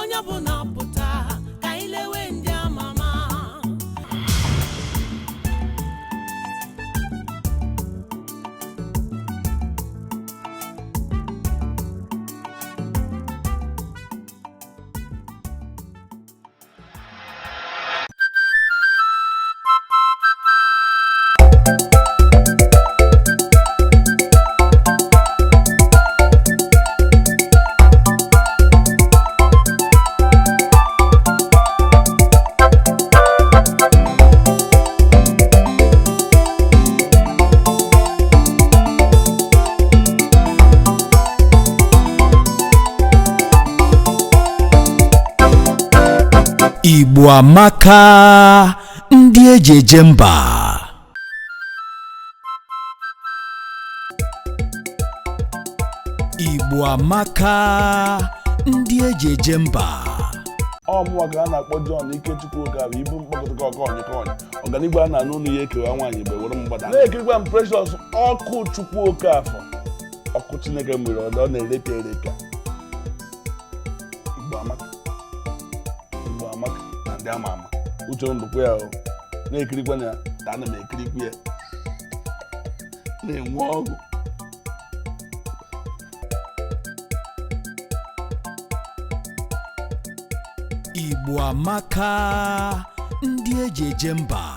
Onye ọbụla pụta ka anyị lewe ndị ama ama. Igbo amaka, ndị eji eje mba. Igbo amaka, ndị eji eje mba. Ọ mụnwa ka a na-akpọ John Ikechukwu Okafọ, ibu mkpọkọta ọkọnyị kọnyị ọganigwe a na-anụ ụlọ ya ekewa nwaanyị mgbe were mgbada na-ekirikwa m Precious Ọkụ Chukwu Okafọ, ọkụ Chineke mere ọ na-erepịa erepịa. Igbo amaka, Igbo amaka na ndị ama ama uche ndụkwu ya o na-ekirikwa ya ka ana m ekirikwa ya na-enwe ọgụ. Igbo amaka, ndị eji eje mba.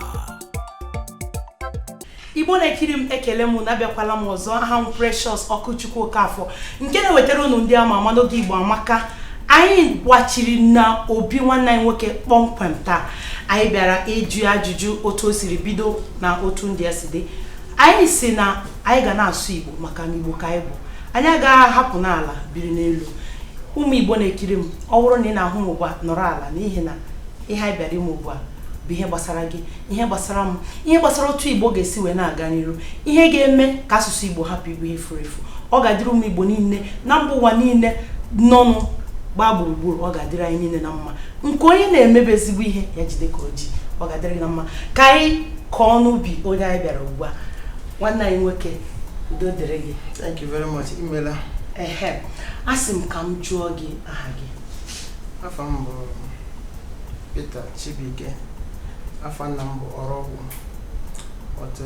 Igbo na-ekiri m, ekele m na abịakwala m ọzọ. Aha m Precious Ọkụchukwu Okafọ, nke na-ewetara unu ndị ama ama n'oge Igbo amaka. Anyị gbachiri na obi nwanne anyị nwoke kpọmkwem taa. Anyị bịara ịjụ ya ajụjụ otu o siri bido na otu ndị ya si dị. Anyị si na anyị ga na-asụ Igbo maka na Igbo ka anyị bụ. Anyị agaghị ahapụ n'ala biri n'elu. Ụmụ Igbo na-ekiri m, ọ bụrụ na ị na-ahụ m ugbu a, nọrọ ala, n'ihi na ihe anyị bịara ime ugbu a bụ ihe gbasara gị, ihe gbasara m, ihe gbasara otu Igbo ga-esi wee na-aga n'iru, ihe ga-eme ka asụsụ Igbo hapụ ịbụ ihe furu efu. Ọ ga-adịrị ụmụ Igbo niile na mba ụwa niile nọnụ gbaa gburugburu, ọ ga-adịrị anyị niile na mma. Nke onye na-emebe ezigbo ihe ya jide ka o ji, ọ ga-adịrị gị na mma. Ka anyị kọọ n'ubi onye anyị bịara ugbu a. Nwanne anyị nwoke, udo dịrị gị. Thank you very much. Imela. Ehe, a sị m ka m jụọ gị aha gị. Afọ m bụ Peter Chibuike. Afọ nna m bụ Ọrọgwụ. But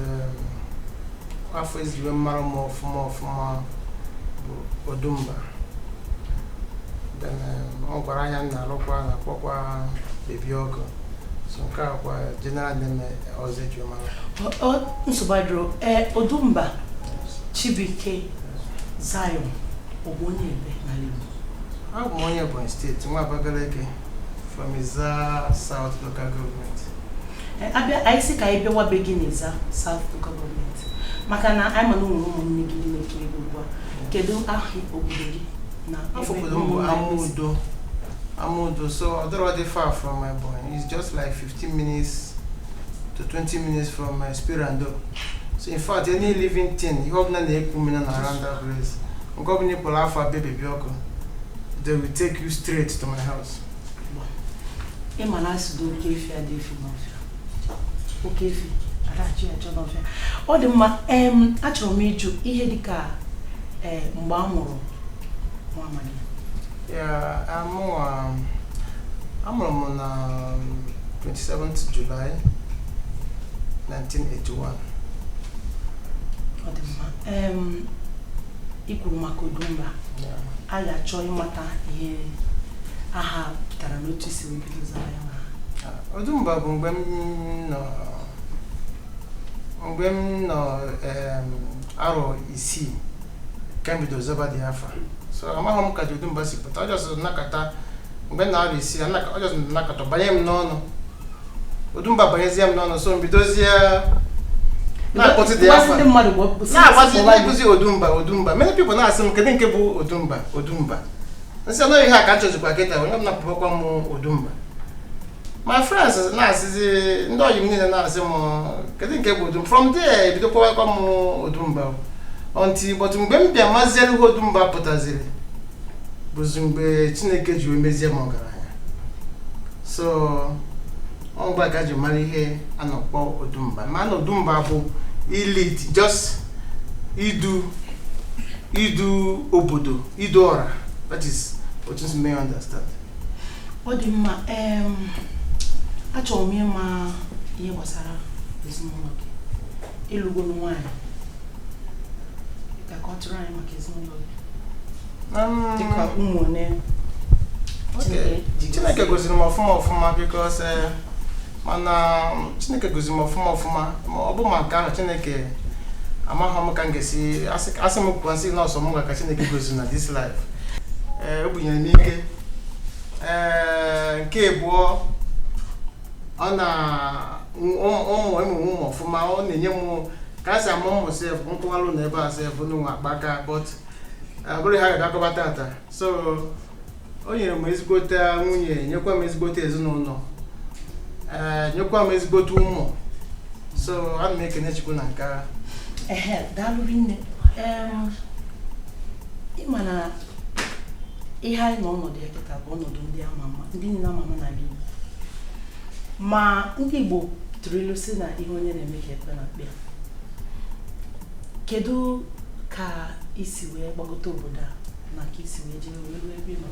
afọ ezigbo mara m ọfụma ọfụma bụ Odumba. Then ọ gwara anya m na-alụkwa na-akpọkwa Baby Ọkụ. So nke a kwa general name ọzọ eji mara. Nsogbu adịrọ. Ee, Odumba Chibuike Zion, ọ bụ onye ebe n'ala Igbo? Abụ m onye Ebonyi Steeti, nwa Abakaliki, from Iza South Local Government. Abịa anyị sị ka anyị bịawa be gị n'Iza South Local Government, maka na anyị ma na o nwere ụmụnne gị na-ekiri gị ugbu a. Kedu aha obodo gị na Afọ ebe obodo m bụ ụmụnna gị si? Amudo. Amudo, so ọ dịrọ dị far from Ebonyi. It's just like 15 minutes to 20 minutes from Spirando. So in fact, any living thing, ihe ọbụla na-eku mmiri na around that place, nke ọbụla ịkpọrọ afọ abịa Baby Ọkụ, they will take you straight to my house. Ịma na asụdo oke efi adị efi n'ọfịa, oke efi adachị achọ n'ọfịa. Ọ dị mma. Achọrọ m ịjụ ihe dịka ee mgbe a mụrụ nwa amadi. Yeah, amụrụ m na 27th July 1981. Ọ dị mma. Ị kwuru maka Odumba. Yeah. A ga-achọ ịmata ihe aha pụtara n'otu isi wee bido zara ya na Odumba bụ mgbe m nọ arọ 6 ka m bido zaba dị afa. So amaghị m ka dị Odumba si pụta. Ọ just nakata mgbe m na arọ 6, ọ just nakata banye m n'ọnụ. Odumba banyezie m n'ọnụ, so m bidozie na-akpọtụ dị Mgbazi afa. Ndị mmadụ Na-agbazi kpọba gị. Na-eguzi Odumba, Odumba. Many people na-asị m, kedu nke bụ Odumba, Odumba? Nsị anaghị ihe a ka m chọzikwa kịta, onye ọbụla kpọbakwa m Odumba. My friends na-asịzi, ndị ọyị m niile na-asị m, kedu nke bụ Odumba? From there ebido kpọbakwa m Odumba until, but mgbe m bịa mazielu ihe Odumba pụtaziri bụzi mgbe Chineke ji wee mezie m ọgaranya. So ọ mgbe a ka ji mara ihe a na-akpọ Odumba. Ma na Odumba bụ i-lead, just idu obodo, idu ọra. That is otu nsi mee understand. Ọ dị mma. Achọrọ m ịma ihe gbasara ezinụlọ gị. Ịlụgonu nwaanyị, ka ọ tụrụ anyị maka ezinụlọ gị, dịka ụmụ one? Okay. Chineke goziri m ọfụma ọfụma because mana Chineke goziri m ọfụma ọfụma, ma ọ bụ ma nke ahụ Chineke amaghị m ka m ga-esi asị m kwuo nsị nọọsụ m ga ka Chineke goziri na this life. Ee, o bunyere m ike. Ee, nke abụọ, ọ na ụmụ ụmụ ụmụ ọfụma, ọ na-enye m ka a si amụ ụmụ sef nkụwalụ na ebe a sef n'ụwa akpaka, but ọ bụrụ ha ga-abịakọba tata. So o nyere m ezigbote nwunye, nyekwa m ezigbote ezinụlọ, ee, nyekwa m ezigbote ụmụ. So ana m ekene Chukwu na nke a. Ehe, daalụ rinne. Ịma na ihe anyị nọ ọnọdụ ya kịta bụ ọnọdụ ndị ama ama, ndị niile ama ama n'ala Igbo. Ma ndị Igbo tụrụ ilu si na ihe onye na-eme ka ekwe na akpị ya. Kedu ka isi wee gbagote obodo a na ka isi wee jee wee ruo ebe ị nọ?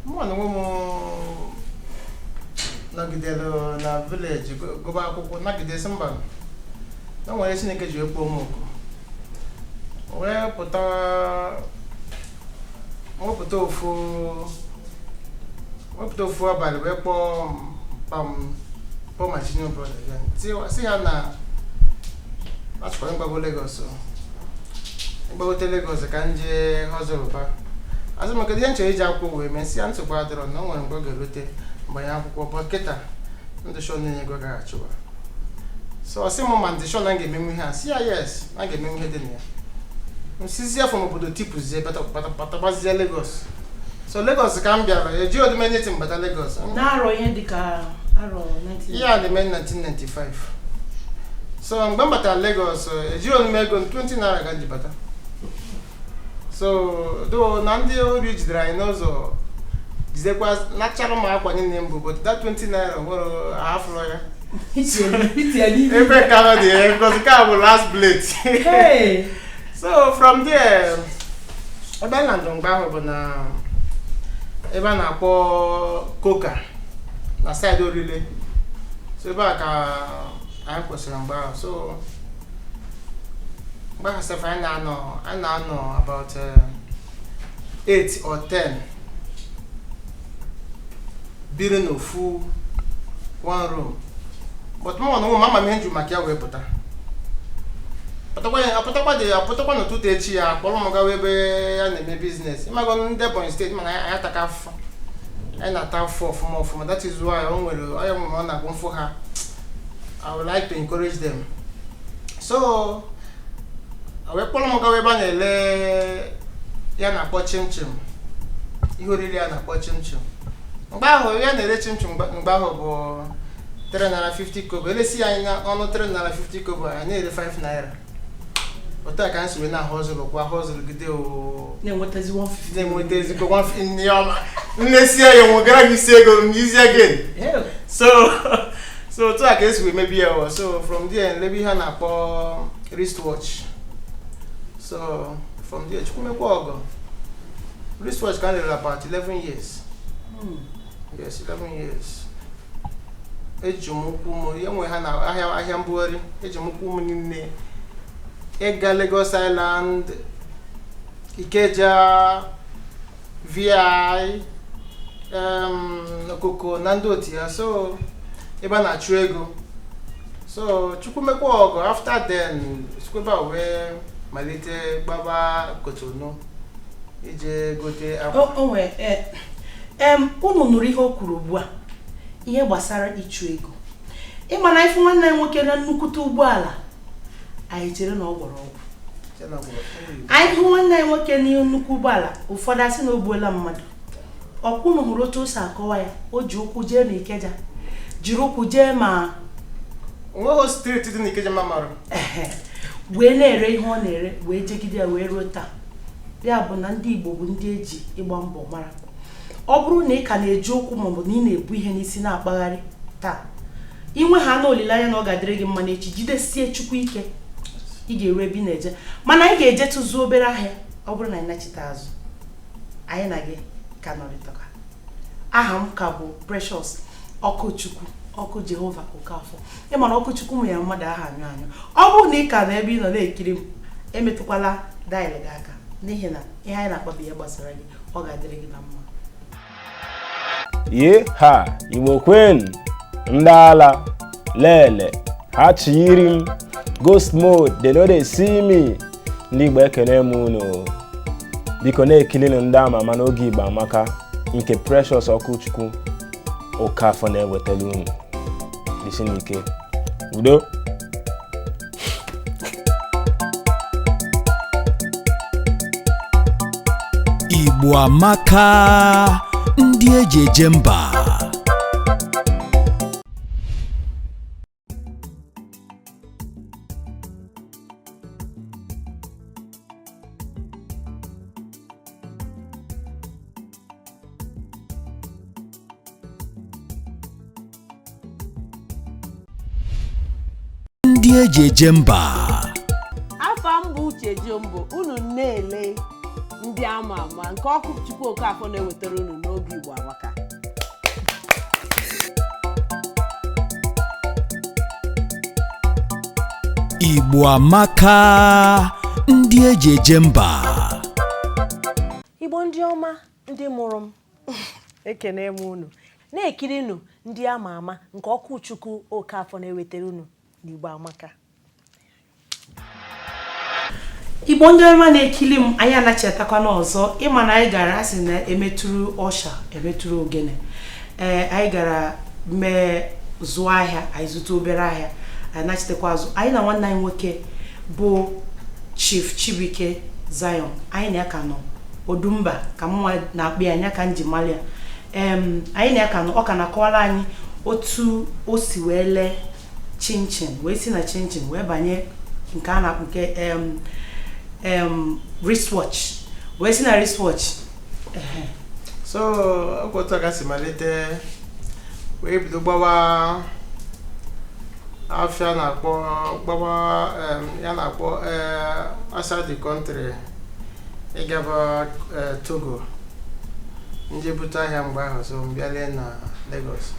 Mụ na onwe m nọgidere na village gụba akwụkwọ, nagidesi mba na nwere Chineke ji wee kpọọ m oku, wee pụta wepụta ofu abalị wee kpọọ mpa m, kpọọ my senior brother then sị ha na achọkwara mgbago Lagos o. Mgbagote Lagos ka m jee hustle ba. Azụ m, kedu ihe m chọrọ iji akwụkwọ wee mee? Sị ya nsogbu adịrọ, na o nwere mgbe ọ ga-erute mbanye akwụkwọ bụ kịta ndị shọ niile ego gaghị achụwa. So ọ sị m ma ndị shọ na m ga-emenwu ihe a, sị ya yes, na m ga-emenwu ihe dị na ya. M sizie from obodo tipụzie batagbazie Lagos. So Lagos ka m bịara, eji odime anything bata Lagos. Na-arọ ihe dịka arọ 19 Ihe a na-eme 1995. So mgbe m batara Lagos, ejighị omume ego m, 20 naira ka m ji bata. So do na ndị ori jidere anyị n'ụzọ, jidekwa nachara m akwa niile mbụ, but that 20 naira nwere ahafụrụ ya. Itinye n'ime. Ebe nke ahụ dị ya because nke a bụ last plate. Hey! So from there, ebe a na-ndụ mgbe ahụ bụ na ebe a na-akpọ Koka na side Orile. So ebe a ka anyị kwụsịrị mgbe ahụ. So mgbe ahụ sef, anyị na-anọ about 8 or 10 biri n'ofu one room, but mụ na onwe m ama m ihe m ji maka ya wee pụta. Pụtakwa ya, apụtakwa dị apụtakwa n'ụtụtụ echi ya, kpọrọ m gawa ebe ya na-eme business. Ịmago ndị Ebonyi Steeti, mana anyị ataka afụfụ, anyị na-ata afụfụ ọfụma ọfụma. That is why o nwere onye nwere ọ na-agụ mfụ ha. I would like to encourage them. So wee kpọrọ m gawa ebe a na-ele ya na-akpọ chimchim, ihe oriri ya na-akpọ chimchim. Mgbe ahụ ya na-ere chimchim mgbe ahụ bụ 3 naira 50 kobo. Elesi ya anyị n'ọnụ 3 naira 50 kobo, anyị na-ere 5 naira. Otu a ka anyị si wee na-ahụ ọzụrụ kwa hustle gide o. Na-enwetazi 150. Na-enweta ezigbo 150 ọma nnesie ya nwegara m isi ego m isi again. Ew. So otu a ka esi wee mebi ya o. So from there nlebe ihe a na-akpọ wristwatch. So from there, chukwumekwa ọgọ, wristwatch ka m rere about 11 years. Yes, 11 years. Eji m ụkwụ m enwe ha na ahịa ahịa mbugharị, eji m ụkwụ m niile ịga Lagos Island, Ikeja, VI, Okoko na ndị otu ya. So ebe a na-achụ ego. So chukwumekwa ọgụ, after then chukwuba wee malite gbaba Kotonu ije gote akwa. O nwee unu nụrụ ihe o kwuru ugbu a, ihe gbasara ịchụ ego. Ịma na ifu nwanne ya nwoke na nnukwute ụgbọala, anyị chere na ọ gwọrọ ọgwụ. Site na gwọrọ. Anyị hụ nwanne ya nwoke n'ihe nnukwu ụgbọala, ụfọdụ asị na o gbuola mmadụ. Ọkwụ unu hụrụ otu o si akọwa ya, o ji ụkwụ jee ma Ikeja, jiri ụkwụ jee ma Onweghị street dị n'Ikeja ma mara. Ehe, wee na-ere ihe ọ na-ere, wee jegide ya wee ruo taa. Ya bụ na ndị Igbo bụ ndị eji ịgba mbọ mara. Ọ bụrụ na ị ka na-eji ụkwụ maọbụ na ị na-ebu ihe n'isi na-akpagharị taa, inwe ha na olileanya na ọ ga-adịrị gị mma n'echi. Jidesie Chukwu ike, ị ga-eru ebe ị na-eje. Mana anyị ga-eje tụzuo obere ahịa. Ọ bụrụ na anyị nachite azụ. Anyị na gị ka nọrịtakwa. Aha m ka bụ Precious Ọkụchukwu, ọkụ Jehova Okafọ. Ị mara Ọkụchukwu mụ ya mmadụ aha anyụ anyụ. Ọ bụrụ na ị ka nọ ebe ị nọ na-ekiri m, emetụkwala dial gị aka, n'ihi na ihe anyị na-akpabi ihe gbasara gị, ọ ga-adịrị gị na mma. Ye ha Igbo kwen, ndị ala lele ha chiri m ghost mode, they no dey see me. Ndị Igbo, ekene m unu. Biko na-ekilinu ndị ama ama n'oge Igbo Amaka nke Precious Ọkụchukwu Okafọ na-ewetara unu. Dịsi n'ike, udo. Igbo amaka, ndị eji eje mba. Ndị eji eje mba. Afa m bụ Uche Jombo. Unu na-ele ndị ama ama nke ọkụ Chukwu Okafọ na-ewetara unu n'oge Igbo Amaka. Igbo amaka, ndị eji eje mba. Igbo ndị ọma, ndị mụrụ m, ekene m unu. Na-ekirinu ndị ama ama nke ọkụ Chukwu Okafọ na-ewetara unu n'Igbo Amaka. Igbo ndị ọma na-ekili m, anyị anachetakwana ọzọ. Ịma na anyị gara, asị na emetụrụ ọsha emetụrụ ogene. Ee, anyị gara mee zụọ ahịa, anyị zụta obere ahịa, anyị nachitekwa azụ. Anyị na nwanne anyị nwoke bụ Chief Chibuike Zion, anyị na ya ka nọ. Odumba ka mụnwa na-akpị ya anya ka m ji mali ya. Anyị na ya ka nọ. Ọ ka na-akọwara anyị otu o si wee lee chinchin, wee si na chinchin wee banye nke a na nke em em wristwatch, wee si na wristwatch, ehe. So ọkwa otu a ka si malite wee bido gbawa afịa na-akpọ gbawa ya na-akpọ outside the country, ịgaba Togo nje bute ahịa mgbe ahụ. So m bịa lee na Lagos.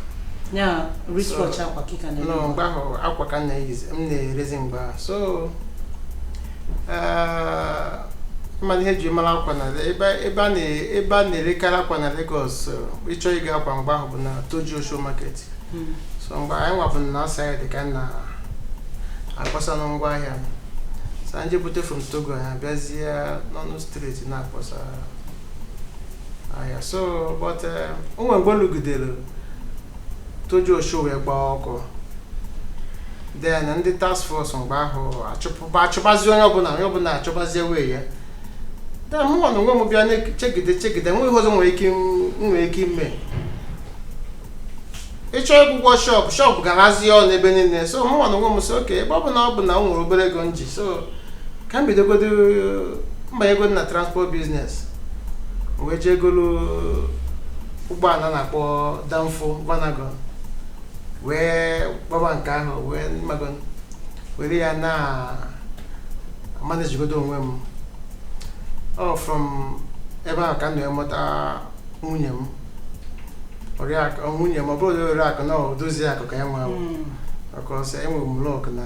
Ya wristwatch akwa kịka na No, mgbe ahụ akwa ka m na-eyizi, m na-erezi mgbe ahụ. So mana ihe eji mara akwa na ebe a na-erekarị akwa na Lagos, ịchọ ịga akwa mgbe ahụ bụ na Toji Osho Market. So mgbe anyị nwabụ na side ka m na-akpọsa na ngwa ahịa m, so anyị bute from Togo, anyị abịazie n'ọnụ street na-akpọsa ahịa. So but o nwere mgbe o lugidere Toji Osho wee gbaa ọkụ. Then ndị task force mgbe ahụ achụpụba achụbazi onye ọbụla, onye ọbụla achụbazie wee ya. Then mụ na onwe m bịa na-chegide chegide, nwe ihe ọzọ nwere ike ime. Ịchọ ịkwụgwọ shop, shop garazi ọnụ ebe niile. So mụ na onwe m sị, oke, ebe ọ bụ na ọ bụ na o nwere obere ego m ji, so ka m bidogodo mbanyego na transport business, wee jee golu ụgbọala na-akpọ danfo vanagon, wee gbaba nke ahụ, wee mago were ya na managegodo onwe m. Ọ from ebe ahụ ka m na-emụta nwunye m, oriakụ nwunye m. Ọ bụrụ oriakụ na odozi akụ ka ya nwe, because enwere m luck na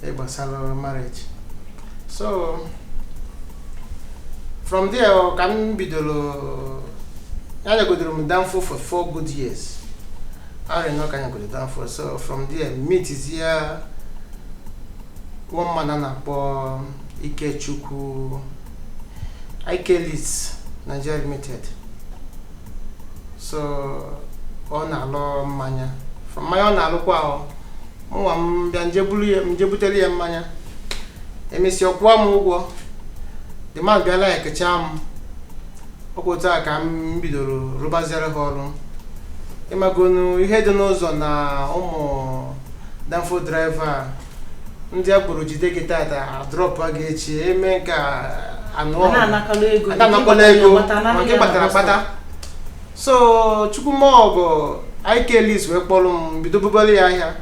ịgbasara marriage. So from there ka m bidoro ya, nyegodoro m danfo for 4 good years, arị nọ ka nyegodoro danfo. So from there meetizie one man a na-akpọ Ikechukwu, Ikelis Nigeria Limited. So ọ na-alụ mmanya, from mmanya ọ na-alụkwa ahụ, mụnwa m bịa nje buru ya, nje butere ya mmanya. Emesịa ọ kwụọ m ụgwọ. The man bịala ekecha m ọkwa. Otu a ka m bidoro rụbaziere ha ọrụ. Ịmagonu ihe dị n'ụzọ na ụmụ danfo driver ndị agboro jide gị tata, adrọpụ gị echi, eme nke anụ. A na-anakalụ ego. A na-anakwala ego. Agbata, ma nke kpatara akpata. So Chukwumaọgụ Ikelis wee kpọrọ m bido bubere ya ahịa.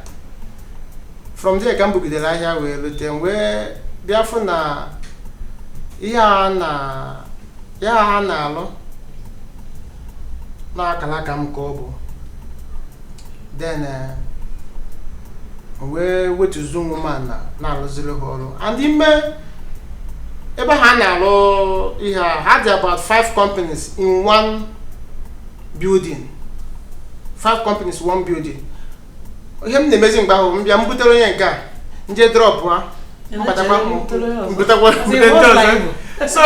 From there ka m bugidere ahịa wee rute m wee bịa fụ na ihe a na ya ha na-alụ. N'akara aka m ka ọ bụ. Then m wee wetuzu onwe m ana na-arụziri ha ọrụ, and ime ebe ha na-arụ ihe a, ha dị about five companies in one building, five companies, one building. Ihe m na-emezi mgbe ahụ, m bịa, m butere onye nke a, nje drop ha, mbatakwa, mbutekwa, mbute ndị ọzọ. So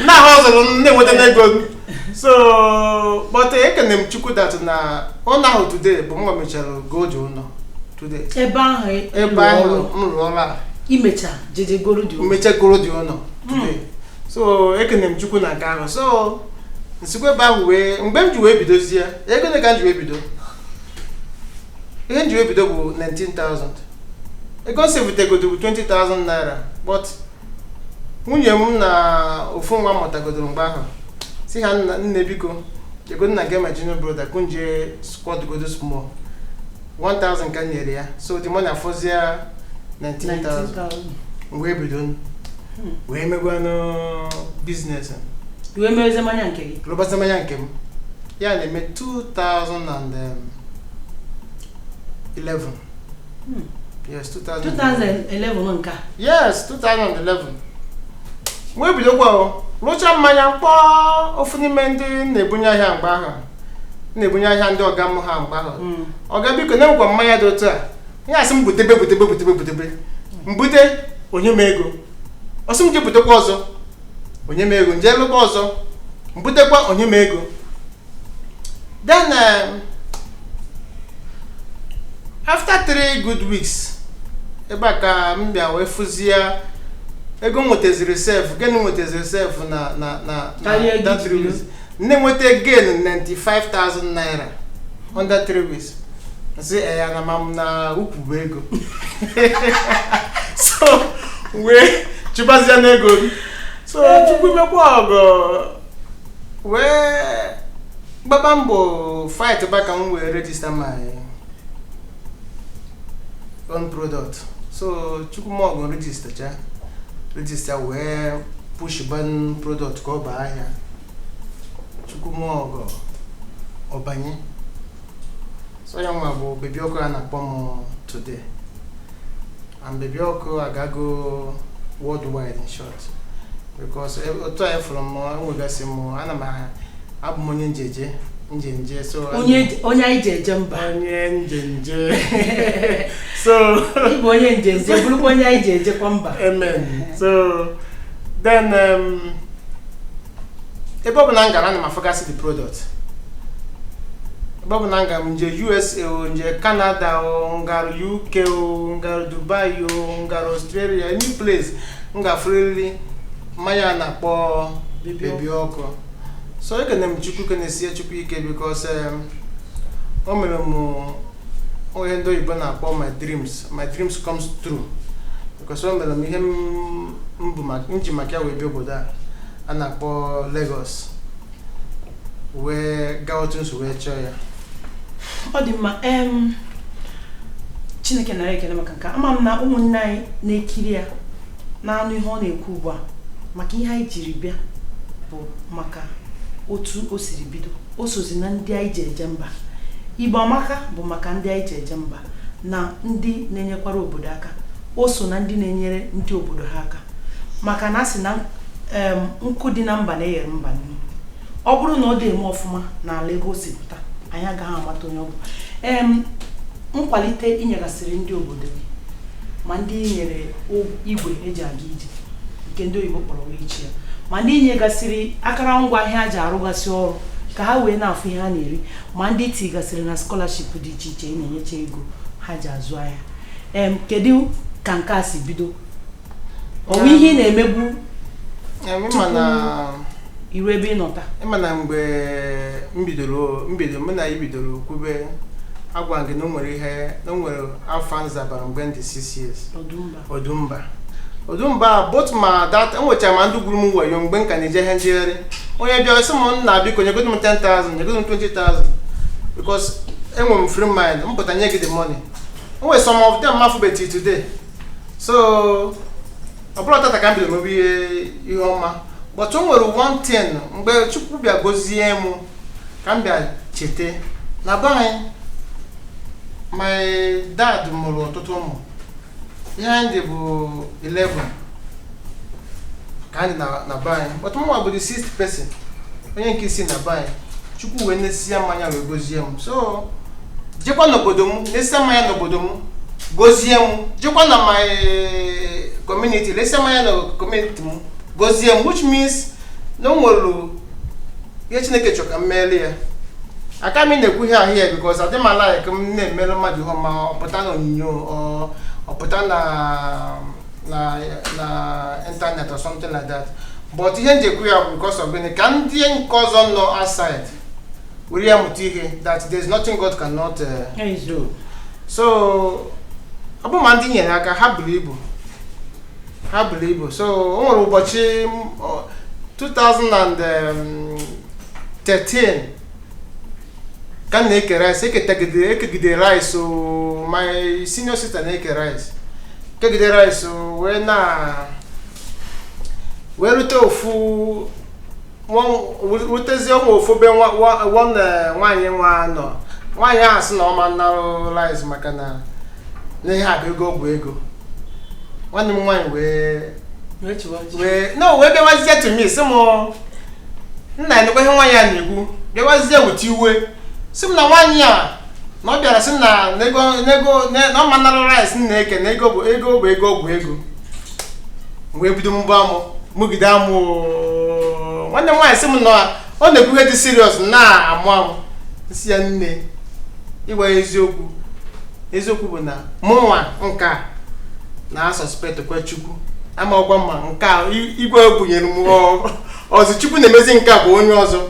na ha ọzọrọ m na-enweta n'ego m. So but ekene m Chukwu that na ụlọ ahụ today bụ mwa mechara gold ụlọ today. Ebe ahụ ebe ahụ m rụrụ ọrụ a. Imecha jeje goro dị ụlọ. Mmechagoro dị ụlọ today. So ekene m Chukwu na nke ahụ. So nsikwa ebe ahụ wee, mgbe m ji wee bidozie, ego ole ka m ji wee bido? Ihe m ji wee bido bụ 19,000. Ego m sevutegodo bụ 20,000 naira, but nwunye m na ofu nwa mụtagodoro mgbe ahụ, si ha, "Nna, nne, biko, ego nna gị ma junior brother kunje squad godo small." 1000 ka m nyere ya. So the money afọzie 19,000. 19,000. Wee bido wee megwanụ business. Iwe merezi mmanya nke gị. Rụbazi mmanya nke m. Ya na-eme 2011. Yes, 2011. 2011 nke a? Yes, 2011. Wee bidokwa o rụchaa mmanya, kpọọ ofu n'ime ndị na-ebunye ahịa mgbe ahụ, na-ebunye ahịa ndị ọga m ha mgbe ahụ. "Ọga, biko, na-enwekwa mmanya dị otu a." Ihe asị m, "Butebe, butebe, butebe, butebe." Mbute, onye m ego. Ọsị m je butekwa ọzọ, onye m ego. Nje lụkwa ọzọ, mbutekwa, onye m ego. Then after 3 good weeks, ebe a ka m bịa wee fụzie ego m nwetaziri sef, gain m nwetaziri sef na Karịa ego that iji 3 bido. weeks nne nweta gain 95,000 naira under 3 weeks. Nsị ya na ma m na ukwu bụ ego. So wee chụbazie n'ego m. So Chukwu mekwa ọgọ, wee gbaba mbọ fight back ka m wee register my own product. So Chukwu m ọgụ, register cha register, wee push ban product ka ọ baa ahịa. Chukwu m ọgọ, ọbanye. So ya nwa bụ Baby Ọkụ a na-akpọ m today, and Baby Ọkụ agago worldwide, in short, because otu anyị fụrụ m, enwegasị m, ana m abụ m onye njeje njenje. So Onye anyị ji eje mba. Onye njenje, so Ịbụ onye njenje, bụrụkwa onye anyị ji ejekwa mba. Amen. So then ebe ọ bụ na m gara, ana m afọgasị the product. Ebe ọ bụ na m gara, nje USA o, nje Canada o, ngara UK o, ngara Dubai o, ngara Australia, any place m gafurịrị mmanya a na-akpọ Baby Ọkụ. So ekene m Chukwu, kenesie Chukwu ike, because o mere m onye ndị oyibo na-akpọ my dreams, my dreams comes true, because o mere m ihe m bụ m ji maka ya wee bịa obodo a a na-akpọ Lagos, wee gaa otu nso wee chọọ ya. Ọ dị mma. Chineke nara ekele maka nke a. Ama m na ụmụnne anyị na-ekiri ya na-anụ ihe ọ na-ekwu ugbu a, maka ihe anyị jiri bịa bụ maka otu o siri bido. O sozi na ndị anyị ji eje mba. Igbo Amaka bụ maka ndị anyị ji eje mba na ndị na-enyekwara obodo aka. O so na ndị na-enyere ndị obodo ha aka, maka na a sị na nkụ dị na mba na-eghere mba nri. Ọ bụrụ na ọ dị eme ọfụma n'ala ebe o si pụta, anyị agaghị amata onye ọ bụ. Nkwalite inyegasịrị ndị obodo gị, ma ndị nyere igwe eji aga ije nke ndị oyibo kpọrọ wheelchair, ma ndị nyegasịrị akụrụngwa ihe a ji arụgasị ọrụ ka ha wee na-afụ ihe ha na-eri, ma ndị tigasịrị na scholarship dị iche iche ị na-enyecha ego ha ji azụ ahịa, kedu ka nke a si bido? Ọ bụ ihe ị na-emegbu Ịma na iru ebe ị nọ taa? Ịma na mgbe m bidoro, m bidoro, mụ na ị bidoro kwube, agwa gị na o nwere ihe, na o nwere afa nzabara mgbe m dị 6 years. Ọdụmba. Odumba, Odumba. Both ma that enwechara ma ndị gwuru m wayo mgbe m ka na-eje ihe njegharị. Onye bịa sị m, "Nna, biko, nyegodo m 10,000, nyegodo m 20,000," because enwere m free mind, m pụta nye gị the money. O nwere some of them mafụbe till today. So ọ bụrụ tata ka m bidoro mebe ihe ọma, but o nwere one thing, mgbe Chukwu bịa gozie m, ka m bịa Chete na be anyị, my dad mụrụ ọtụtụ ụmụ. Ihe anyị dị bụ 11 ka anyị na be anyị, but mụnwa bụ the sixth person, onye nke isi na be anyị. Chukwu wee nesia mmanya wee gozie m. So jekwa n'obodo m, nesia mmanya n'obodo m, gozie m. Jekwa na my community, lesia mmanya na community m, gozie m, which means na o nwere ihe Chineke chọrọ ka m meere ya. Aka m na-ekwu ihe ahụ ya because adị m like m na-emere mmadụ ihe ọma, ọ pụta na onyinyo, ọ pụta na internet or something like that. But ihe m ji ekwu ya bụ because of gịnị? Ka ndị nke ọzọ nọ outside were ya mụta ihe, that there is nothing God cannot do. So ọ bụ ma ndị nyere aka, ha buru ibu, ha buru ibu. So o nwere ụbọchị 2013 ka m na-eke rice, eketagide ekegide rice o. My senior sister na-eke rice, kegide rice o, wee na wee rute ofu rutezie ụmụ ofu be one nwaanyị nwa nọ. Nwaanyị ahụ sị na ọ ma narụ rice maka na ihe a bụ ego ọgwụ ego. Nwanne m nwaanyị wee no wee bịawazie to me, sị m, "Nna, enekwa ihe nwaanyị a na-ekwu." Bịawazie wute iwe, sị m na nwaanyị a na ọ bịara sị na n'ego n'ego na ọ ma narụ rice m na-eke, na ego bụ ego bụ ego ọgwụ ego. Wee bido mbụ amụ mụgide amụ oo. Nwanne m nwaanyị sị m na ọ na-ekwu ihe dị serious, na-amụ amụ. Nsị ya, "Nne, ịgwa ya eziokwu, eziokwu bụ na mụnwa nka na suspect kwa Chukwu ama ọkwa ma nke a igwe bunyere m ọzọ. Chukwu na-emezi nke a bụ onye ọzọ."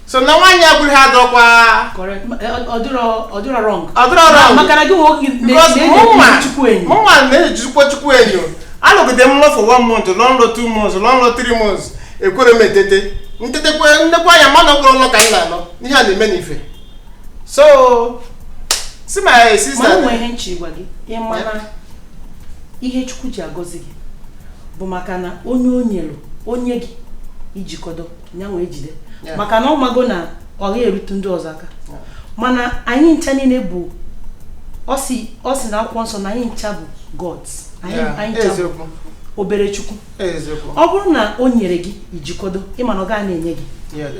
So na nwaanyị abụghị ha adọkwa. Correct. Ọ dịrọ wrong. Ọ dịrọ wrong. Maka na gị nwe oge Because mụnwa Chukwu enyi. Mụnwa na-ejikwa Chukwu enyo. Alụgide m nlọ for one month, lọ nlọ 2 months, lọ nlọ 3 months, ekwere m etete ntetekwe nnekwa anya mmadụ ọbụrụ nlọ ka m na-alọ ihe a na-eme n'ife. So si my sister Mana o nwere ihe nche ịgwa gị. Ị mana ihe Chukwu ji agọzi gị bụ maka na onye o nyere onye gị ijikọdo ya wee jide, maka na ọ mago na ọ gaghị erute ndị ọzọ aka. Mana anyị ncha niile bụ, ọ si na akwụkwọ nsọ na anyị ncha bụ gods anyị. Anyị ncha bụ obere Chukwu. Ọ bụrụ na o nyere gị ijikọdo, ịma na ọ gaghị na-enye gị.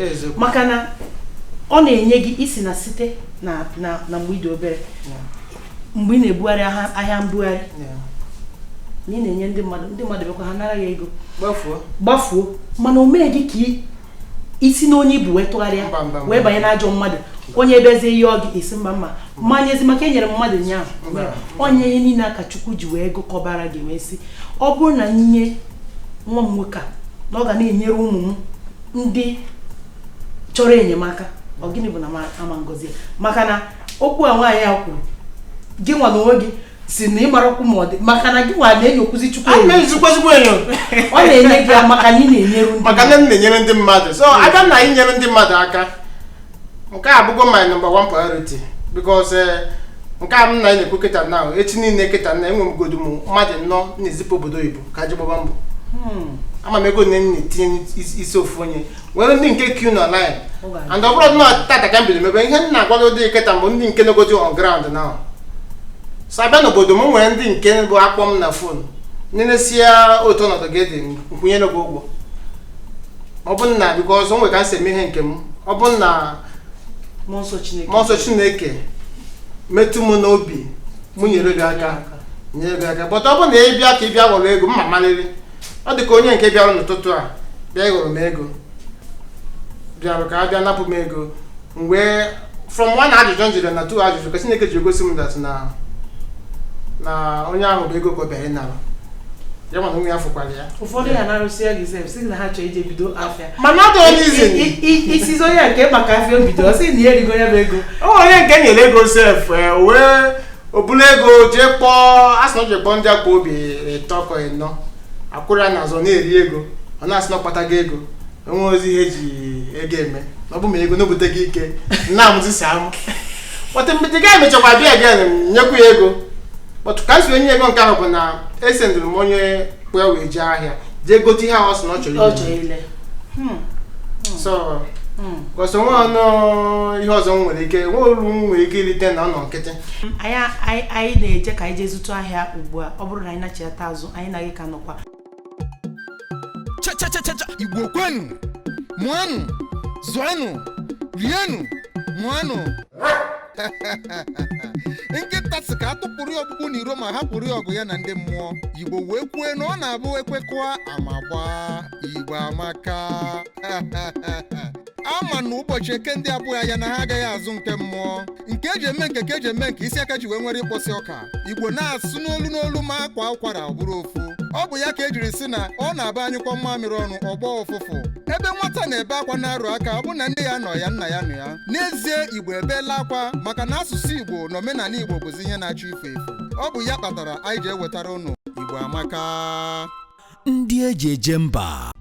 Eziokwu. Maka na ọ na-enye gị isi na site na mgbe ị dị obere, mgbe ị na-ebugharị ahịa mbugharị, na ị na-enye ndị mmadụ, ndị mmadụ bịakwa ha nara ya ego, gbafuo. Gbafuo. Mana o mee gị ka isi na onye ibu wee tụgharịa, Mba, mba, mba. wee banye n'ajọ mmadụ, onye ebezie ihe ọ gị esi mba mma mmanyezi maka e nyere mmadụ nyaahụ. Mba. Onye ihe niile a ka Chukwu ji wee gụkọbara gị, wee sị ọ bụrụ na nye nwa m nwoke a, na ọ ga na-enyere ụmụ m ndị chọrọ enyemaka. Ọ gịnị bụ na ama ngozi ya? Maka na okwu a nwaanyị a kwuru, gị nwa na onwe gị si na ịmarakwu ma ọ dị maka na gị nwa na-enyokwuzi Chukwu A enyo. na-ejikwa ezigbo enyo. Ọ na-enye gị ya maka na ị na-enyeru ndị Maka na m na-enyere ndị mmadụ. So abịa na inyere ndị mmadụ aka, nke a abụgo my number one priority, because nke a m na na-ekwu kịta na echi niile kịta na enwe m godu m mmadụ nnọọ na-ezipụ obodo oyibo ka ji gbaba mbọ. Ama m ego nne m na-etinye isi ofu onye nwere ndị nke queue na line. Ọ ga-adị. And ọ bụrụ na tata ka m bido mebe ihe m na-agwago dị kịta mbụ, ndị nke nọgodi on ground now. So abịa n'obodo m, nwere ndị nke bụ akpọ m na phone, nenesia otu ọnọdụ gị dị, nkwụnyere gị ụgwọ. Ọ bụ na because o nwere ka m si eme ihe nke m, ọ bụ na Mmụọ nsọ Chineke. Mmụọ nsọ Chineke metụ m n'obi, mụ nyere gị aka, nyere gị aka. But ọ bụ na ị bịa ka ị bịa ghọrọ ego, mma maliri. Ọ dị ka onye nke bịara n'ụtụtụ a bịa ịghọrọ m ego, bịara ka a bịa napụ m ego m, wee from one ajụjụ m jiri na two ajụjụ ka Chineke ji gosi m that na onye ahụ bụ ego ka ọ bịara ịnara ya, mana onwe ya fụkwara ya. Ụfọdụ ya na-arụsị ya gị sef, sị na ha chọrọ ije bido afịa. Mana ọ dịghị n'izin. Isizi onye nke maka afịa o bido, ọ sị na ya erigo ya bụ ego. O nwere onye nke nyere ego sef, wee o buru ego jee kpọọ, asị na o jee kpọọ ndị akpa obi ịtọ ka ịnọ akwụrụ ya n'azụ na-eri ego. Ọ na-asị na ọ kpatago ego, enwe ozi ihe eji ego eme, na ọ bụ ma ego n'obute gị ike nna amụzi si amụ. But mgbe ga emechakwa bịa again, nyekwu ya ego. But ka m si onye ego nke ahụ bụ na esendụrụ m onye kpụ ya wee jee ahịa jee gote ihe ahụ ọ sị na ọ chọrọ Ọ ime. chọrọ ile. So Because onwe ọnụ ihe ọzọ m nwere ike nwe olu m nwere ike irite na ọ nọ nkịtị. Anyị na-eje ka anyị jee zụtụ ahịa ugbu a. Ọ bụrụ na anyị nachịata azụ, anyị na gị ka nọkwa. Cha cha cha cha cha. Igbo kwenu, mụanụ, zụanụ, rienụ, mụanụ. Nkịta sị ka a tụpụrụ ya ọkpụkpụ n'iro ma hapụrụ ya ọgụ ya na ndị mmụọ. Igbo wee kwue na ọ na-abụ ekwekọa ama gbaa. Igbo amaka. Ama na ụbọchị eke ndị abụghị ya na ha agaghị azụ nke mmụọ nke eji eme nke ka eji eme nke isi aka ji wee nwere ịkpọsị ọka. Igbo na-asụ n'olu n'olu ma akwa ụkwara ọ bụrụ ofu. Ọ bụ ya ka ejiri sị na ọ na-aba anyụkọ mmamịrị ọnụ ọgbọ ụfụfụ. Ebe nwata na-ebe akwa na-arụ aka, ọ bụ na nne ya nọ ya, nna ya nọ ya. N'ezie, Igbo ebeela akwa maka na asụsụ Igbo na omenala Igbo bụzi ihe na-achọ ifu efu. Ọ bụ ya kpatara anyị ji ewetara ụnụ Igbo Amaka. Ndị eji eje mba.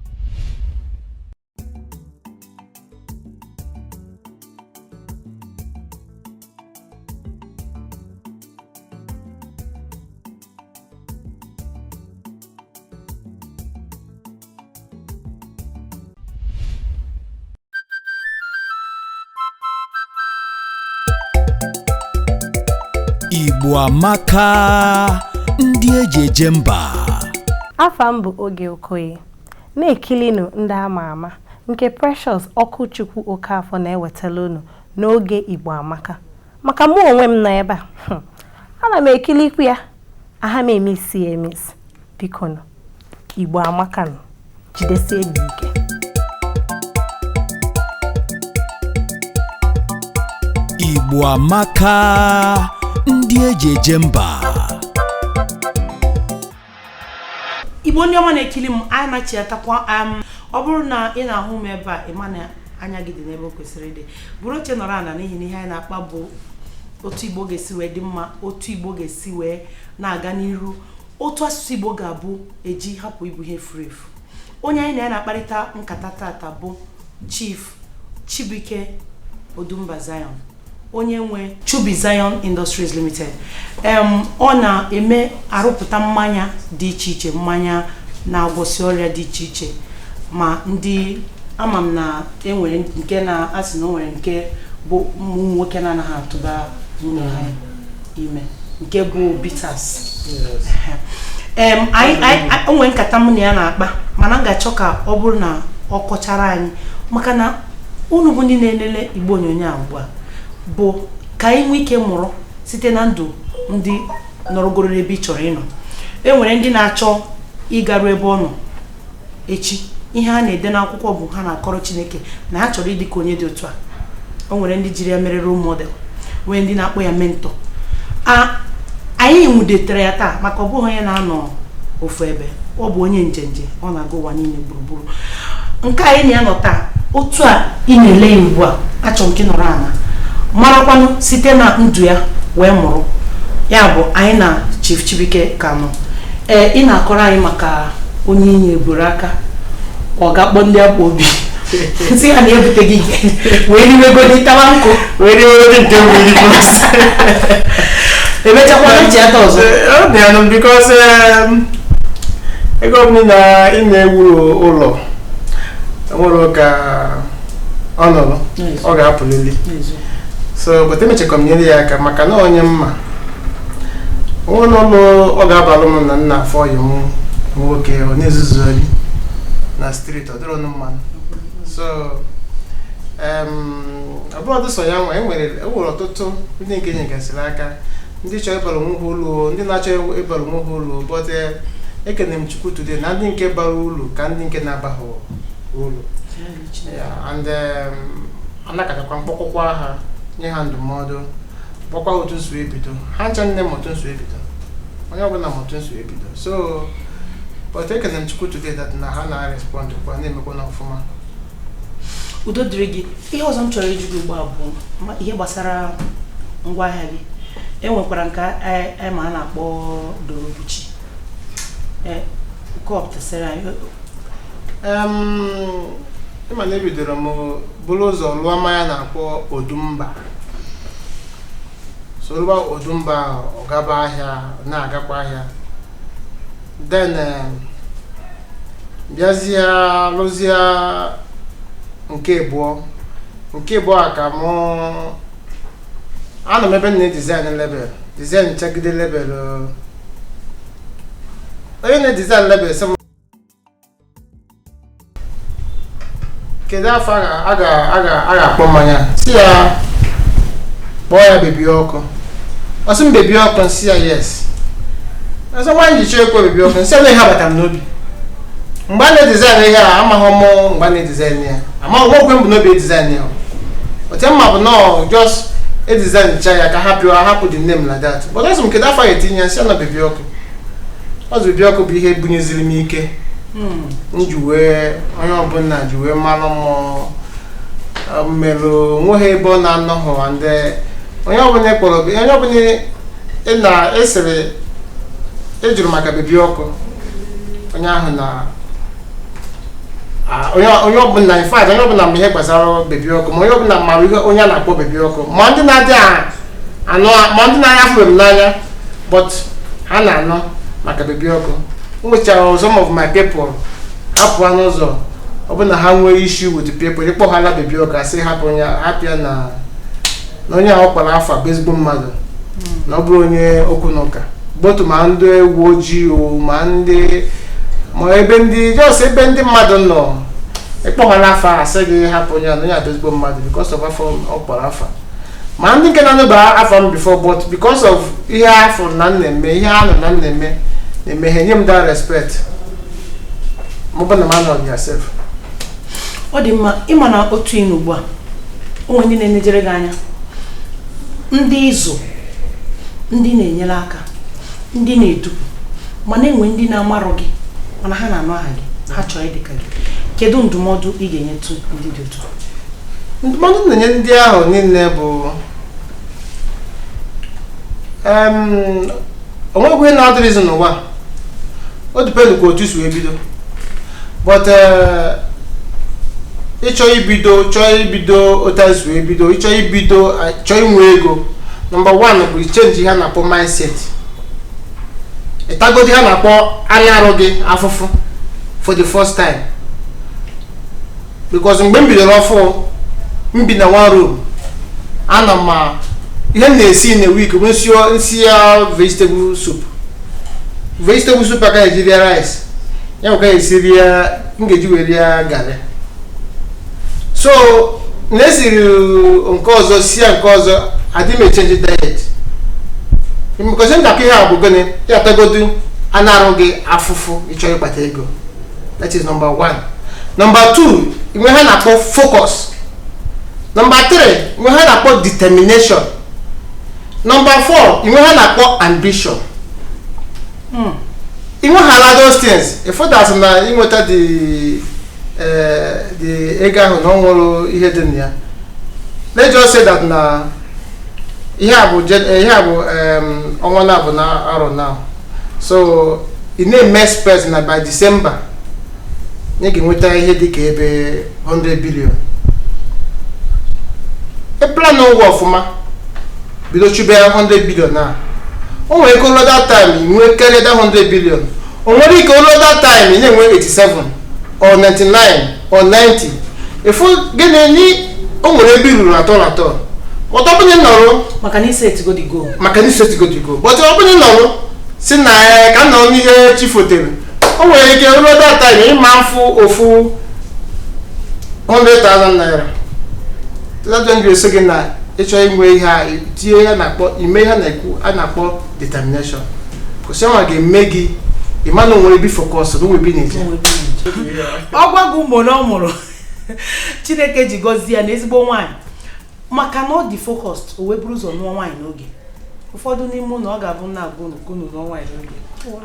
Igbo Amaka, ndị eji eje mba. Afa m bụ Oge Okoye. Na-ekilinu ndị ama ama nke Precious Ọkụchukwu Okafọ na-ewetara unu n'oge Igbo Amaka. Maka mụ onwe m nọ ebe a, ana m ekilikwu ya, aha m emisi ya emesi. Biko nụ, Igbo Amaka nụ, jidesie m ike. Igbo Amaka, ndị eji eje mba. Igbo ndị ọma na-ekili m, anyị nachiatakwa. Ọ bụrụ na ị na-ahụ m ebe a, ị ma na anya gị dị n'ebe o kwesịrị ịdị. Bụrụ oche nọrọ ala, n'ihi na ihe anyị na-akpa bụ otu Igbo ga-esi wee dị mma, otu Igbo ga-esi wee na-aga n'iru, otu asụsụ Igbo ga-abụ eji hapụ ịbụ ihe furu efu. Onye anyị na ya na-akparịta nkata tata bụ Chief Chibuike Odumba Zion, onye nwe Chubi Zion Industries Limited. Ọ na-eme arụpụta mmanya dị iche iche, mmanya na-agwọsị ọrịa dị iche iche. Ma ndị ama m na enwere nke na-asị na o nwere nke bụ ụmụ nwoke na-anaghị atụba nwunye ha ime, nke bụ bitters. Anyị o nwere nkata mụ na ya na-akpa, mana m ga-achọ ka ọ bụrụ na ọ kọchara anyị, maka na unu bụ ndị na-elele igbe onyonyo a ugbu a, bụ ka anyị nwee ike mụrụ site na ndụ ndị nọrọgoro n'ebe ị chọrọ ịnọ. E nwere ndị na-achọ ịgaru ebe ọ nọ echi. Ihe ha na-ede n'akwụkwọ bụ ha na-akọrọ Chineke na ha chọrọ ịdị ka onye dị otu a. O nwere ndị jiri ya mere role model, nwee ndị na-akpọ ya mentor. A anyị nwudetere ya taa maka ọ bụghị onye na-anọ ofu ebe, ọ bụ onye njenje, ọ na-aga ụwa niile gburugburu. Nke anyị na ya nọ taa, otu a ị na-ele ya ugbu a, achọrọ m ka ị nọrọ ala marakwanụ site na ndụ ya wee mụrụ ya. Bụ anyị na Chief Chibuike ka nọ. Ee, ị na-akọrọ anyị maka onye inye buru aka ọ ga-akpọ ndị akpa obi si ha na-ebute gị ike wee riwegodi, tawa nkụ. Wee riwegodi nke mbụ first. Emechakwa ntị ata ọzọ. Ọ dị anụ because ego ọbụla na ị na-ewu ụlọ nwere ka ọ nọrọ, ọ ga-apụlili. So but emechakwa m nyere ya aka maka na onye mma onwe n'ụlọ ọ ga-abalụ m na nna afọ ọyị m nwoke ọ na-ezuzu ori na street, ọ dịrọ ọnụ mmanụ. So ọ bụrụ sọ ya nwa, enwere ọtụtụ ndị nke nyegasịrị aka, ndị chọrọ ịbara onwe ha ulu, ndị na-achọ ịbara onwe ha ulu. But ekene m Chukwu today na ndị nke bara ulu ka ndị nke na-abaghị ulu. Yeah, and anakatakwa mkpọkwụkwa ha, nye ha ndụmọdụ, kpọkwa otu nso ebido ha ncha nne m otu nso ebido, onye ọbụla ma otu nso ebido. So but ekene m Chukwu today that na ha na-respond kwa, na-emekwa na ọfụma. Udo dịrị gị. Ihe ọzọ m chọrọ ịjụ gị ugbu a bụ ihe gbasara ngwaahịa gị. E nwekwara nke anyị ma a na-akpọ Dorobuchi. Ee, kọpụtasịrị anyị. Ịma na ebidoro m buru ụzọ lụọ mmanya na-akpọ Odumba. So lụọ Odumba ahụ, ọ gaba ahịa, na-agakwa ahịa. Then bịazie lụzie nke abụọ. Nke abụọ ka mụ anọ m ebe m na-edesign label, design chagide label. Onye na-edesign label sị m, kedu afọ a ga-akpọ mmanya? Si ya kpọọ ya Baby Ọkụ. Ọ sị m Baby Ọkụ, nsị ya yes. Ọsọ nwaanyị ji chọọ ekwe Baby Ọkụ, nsị ya na ihe abatara m n'obi mgbe a na-edesign ihe a. Amaghị m mgbe a na-edesign ya, amaghị m okwe m bụ n'obi edesign ya. Otu mma bụ nọọ just edesign cha ya ka hapụ hapụ the name like that. But ọsị m kedu afọ a ga-etinye ya, nsị ya na Baby Ọkụ. Ọzọ Baby Ọkụ bụ ihe bunyeziri m ike m ji wee onye ọbụla ji wee mara m mmerụ onweghị ebe ọ na-anọghị. Ndị onye ọbụla kpọrọ, onye ọbụla ị na-esere ejuru maka Baby Ọkụ, onye ahụ na onye ọbụla, in fact, onye ọbụla ma ihe gbasara Baby Ọkụ, ma onye ọbụla mara ihe onye a na-akpọ Baby Ọkụ, ma ndị na-adị anụ, ma ndị na-anya afụbeghị m n'anya, but ha na-anụ maka Baby Ọkụ. M nwechara some of my people ha pụọ n'ụzọ ọbụna ha nwee issue with people, ịkpọ ha la Baby Ọkụ, asị hapụ onye, hapụ ya na na onye ahụ kpara afọ bụ ezigbo mmadụ, na ọ bụrụ onye okwu na ụka botu, ma ndị uwe ojii o, ma ndị ma ebe ndị just ebe ndị mmadụ nọ, ịkpọghara afa, asị gị hapụ onye a na onye a bụ ezigbo mmadụ because of afọ ọ kpọrọ afa. Ma ndị nke na-anụba afa m before, but because of ihe afọ na m na-eme, ihe anụ na m na-eme na-eme, ha enye m that respect mụ bụ na m anọ yourself. Ọ dị mma. Ịma na otu ị ugbu a, onwe ndị na-enejere gị anya, ndị ịzụ, ndị na-enyere aka, ndị na-edupụ, mana enwe ndị na-amarọ gị, mana ha na-anụ aha gị, ha chọrọ ịdị ka gị. Kedu ndụmọdụ ị ga-enyetụ ndị dị otu a? Ndụmọdụ m na-enye ndị ahụ niile bụ onwekwa ihe na-adịrịzi n'ụwa. O depend ka otu si wee bido, but ịchọ ibido, chọọ ibido otu a si wee bido, ịchọ ibido, chọọ inwe ego, number one bụ ichange ihe a na-akpọ mindset. Ịtagodi ha na-akpọ anya arụ gị afụfụ for the first time, because mgbe m bidoro ọfụ, m bi na one room. Ana m ihe m na-esi in a week bụ nsi ya vegetable soup. Vegetable soup aka eji rie rice, ya bụ ka esi rie, m ga-eji wee rie garị. So na-esiri nke ọzọ, sie nke ọzọ, adị m echange diet, because ndakọ ihe a bụ gịnị ya tagodu ana arụ gị afụfụ ịchọ ịkpata ego. That is number one. Number two, nwe ha na-akpọ focus. Number three, nwe ha na-akpọ determination. Number four, nwe ha na-akpọ ambition. Inweghala those things, ịfụ that na inweta the ego ahụ na ọ nwere ihe dị na ya. Let's just say that na ihe a bụ ihe a bụ ọnwa na bụ na arọ now, so ị na-eme expect na by December ị ga-enweta ihe dị ka ebe 100 billion. Ị plan ụgwọ ọfụma, bido chụbe 100 billion na o nwere ike ụlọ that time ị nwee karịa that 100 billion. O nwere ike ụlọ that time ị na-enwe 87 or 99 or 90. Ịfụ gịnị ni o nwere ebe i ruru atọ na atọ, but ọ bụrụ na ị nọrọ Maka na isetigo the goal. Maka na isetigo the goal. But ọ bụrụ na ị nọrọ si na ka m nọrọ n'ihe chi fotere, o nwere ike ruo that time ịma mfụ ofu 100,000 naira. That's when ga-esi gị na ịchọ inwe ihe a, tinye ihe a na-akpọ ime ihe a na-ekwu a na-akpọ determination. Kwụsị nwa ga-eme gị ịma na onwere ebe focus na onwere ebe ị na-eje. Ọ gwa gị ụmụ na ọ mụrụ, Chineke ji gọzie ya na ezigbo nwaanyị, maka na ọ dị focused, o wee buru ụzọ nụọ nwaanyị n'oge. Ụfọdụ n'ime ụlọ ọ ga-abụ nna agwa unu ka unu nụọ nwaanyị n'oge.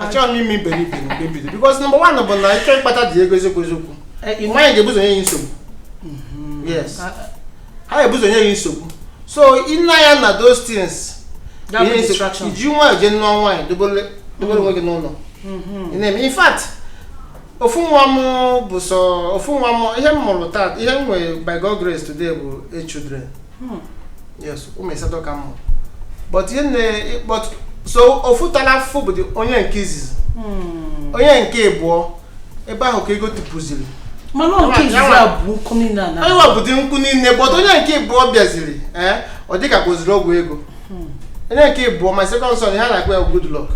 Achọghị m ime iberibe mgbe m bido, because number one bụ na ịchọ ịkpata dị ego, eziokwu eziokwu, nwaanyị ga-ebuzo nye gị nsogbu. Yes, ha ga-ebuzo nye gị nsogbu. So ị na ya na those things That bụ ihe distraction. Iji nwayọọ jee nụọ nwaanyị, dobere dobere onwe gị n'ụlọ. Ị na-eme, in fact, ofu nwa m bụ sọ ofu nwa m. Ihe m mụrụ taa, ihe m nwere by God grace today bụ eight children. Yes, ụmụ asatọ ka m mụrụ, but ihe na but so ofu tara afụfụ bụ onye nke izizi, onye nke abụọ, ebe ahụ ka ego tụpụziri. Mana ọ nke izizi a bụ nkụ niile a na Onye nwa bụdị nkwụ niile, but onye nke ịbụọ bịaziri, ee, ọ dịka kwụziri ọgwụ ego. Onye nke ịbụọ, my second son, ihe a na-akpọ ya good luck.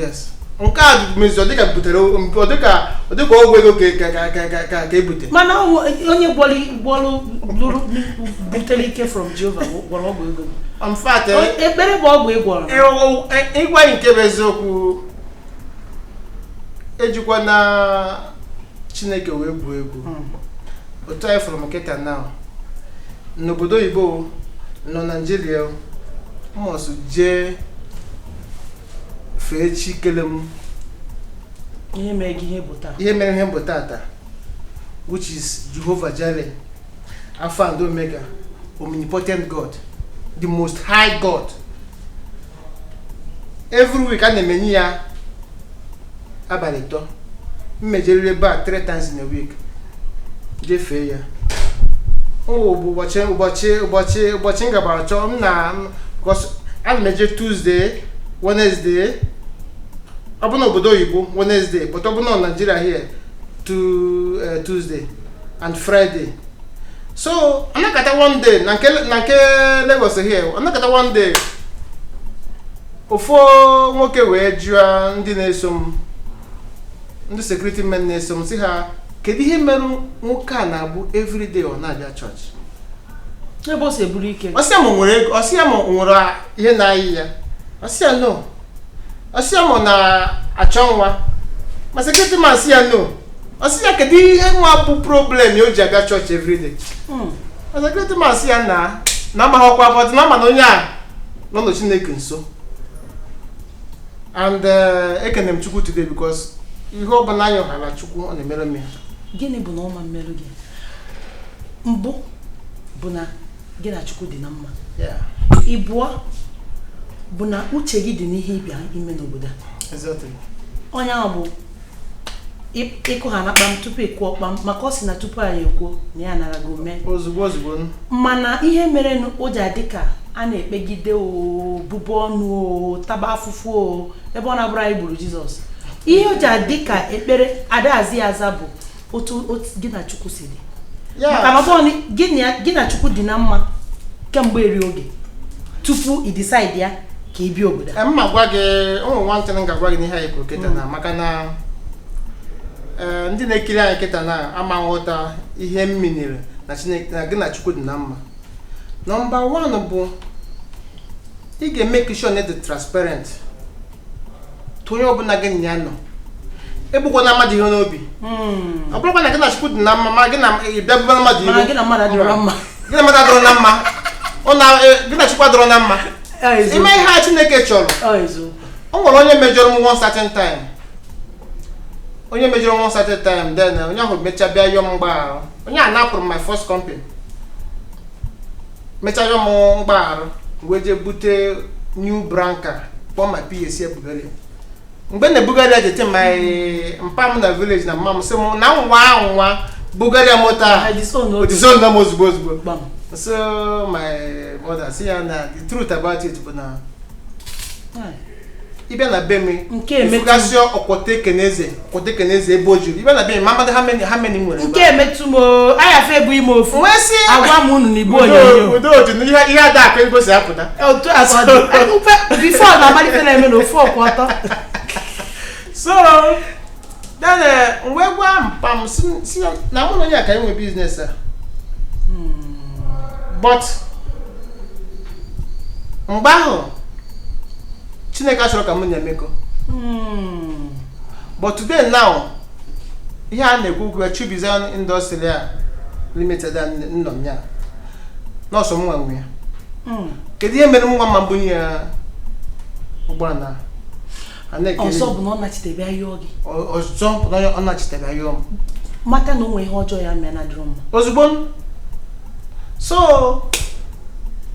Yes, nke a mezi ọ dịka butere, ọ dịka ọgwụ ego ka ebute. Mana ọ bụ onye gwọrọ gwọrọ lụrụ butere ike from Jehova gwọrọ ọgwụ ego. In fact, Ekpere bụ ọgwụ ị gwọrọ. Ịgwa gị nke bụ eziokwu, ejikwa na Chineke wee gwuo egwu. Otu anyị fụrụ m kịta now n'obodo oyibo, nọ Naijiria, must jee fee chi kele m. Ihe mere gị ihe bụ taa. Ihe mere ihe mbụ tata, which is Jehovah Jireh, Alpha and Omega, omnipotent God, the most high God. Every week a na-emenye ya abalị 3, mmejeriri ebe a three times in a week, jefee ya. Ọ bụ ụbọchị m gabara chọọ m na, because ana m eje Tuesday, Wednesday, ọ bụ na obodo oyibo Wednesday, but ọ bụ na Nigeria here to Tuesday and Friday. So anakata one day na nke Lagos here, anakata one day, ofu nwoke wee jụọ ndị na-eso m, ndị security men na-eso m, sị ha, kedu ihe mere nwoke a na-abụ everyday ọ na-abịa chọọchị? Ebe o si eburu ike. Ọ sị ya ma o nwere ego, ọ sị ya ma o nwere ihe na-ayị ya, ọ sị ya no, ọ sị ya ma ọ na-achọ nwa, ma security man sị ya no. Ọ sị ya kedu ihe nwa bụ problem ya o ji abịa chọọchị everyday? Ma security man sị ya na amaghọkwa, but na ama na onye a nọ na Chineke nso. And ekene m Chukwu today, because ihe ọbụla anyị hara Chukwu, ọ na-emere m ya. Gịnị bụ na ọma mmerụ gị mbụ bụ na gị na Chukwu dị na mma. Ịbụọ bụ na uche gị dị n'ihe ịbịa ime n'obodo a. Onye ahụ bụ ịkụ ha na kpam tupu ịkụọ kpam, maka ọ sị na tupu anyị ekwuo na ya nara gị ome. Ozugbo ozugbo. Mana ihe merenụ o ji adị ka a na-ekpegide o bụbu ọnụ o taba afụfụ o, ebe ọ na-abụrụ anyị gburu Jizọs, ihe o ji adị ka ekpere adazi ya aza bụ otu gị na Chukwu si dị. Maka na ọ bụrụ na gị na Chukwu dị na mma kemgbe eri oge tupu ị decide ya ka ị bịa obodo a. Mma gwa gị, ụmụ nwantịrị, m ga-agwa gị n'ihe anyị kwuru kịta na maka na ndị na-ekiri anyị kịta na ama nghọta ihe m miniri na Chineke na gị na Chukwu dị na mma. Number one bụ ị ga-eme sure na dị transparent tụ onye ọbụla gị na ya nọ. Egbukwana mmadụ ihe n'obi. Ọ bụrụkwa na gị na Chukwu dị na mma, ma gị na ị bịa bụbara mmadụ Mana iro. gị na mmadụ adịrọ mma. Gị na mmadụ adịrọ na mma, ọ na gị na Chukwu adịrọ na mma. Ọ eziokwu. Ime ihe a Chineke chọrọ. Ọ eziokwu. O nwere onye mejọrọ m one certain time, onye mejọrọ m one certain time, then onye ahụ mechaa bịa yọọ m mgbaghara. Onye a napụrụ m my first company, mechaa yọọ m mgbaghara, wee jee bute new branca, kpọọ ma PAC ebugharị ya. Mgbe m na-ebugharị ya, jete my mpa m na village na mma m sị m na nwa nwa bugharịa moto a. Disown oge. Disown m ozugbo ozugbo. Gbam. So my mother sị ya na the truth about it bụ na ịbịa na be m, Nke emetụ. ifugasị ọkwọta ekeneze, ọkwọta ekeneze ebe o juru. Ịbịa na be m, ma mmadụ ha many nwere ebe Nke emetụ m o, ayafe ebu ime ofu. Wee sị Agwa m unu n'igbo udo onyonyo. Udo otu na ihe ada akụ ego si apụta. Otu a ka ọ dị. Before na amalite na-eme na ofu ọkwụ ọtọ. So then m wee gwa mpa m sị ya na mụ na onye a ka anyị nwe business a, but mgbe ahụ Chineke achọrọ ka mụ na-emekọ. But today now, ihe a na-ekwu okwu ya, Chibuzan Industry a Limited a nọ m ya nọọsụ m nwa nwe ya. Kedu ihe mere m nwa ma mbunye ya ụgbọala a na-ekiri? Ọzọ bụ na ọ nachitebe ayọ gị. Ọzọ bụ na ọ nachitere ayọ m. Mata na o nwere ihe ọjọọ ya mee na adịrọ mma. Ozugbo so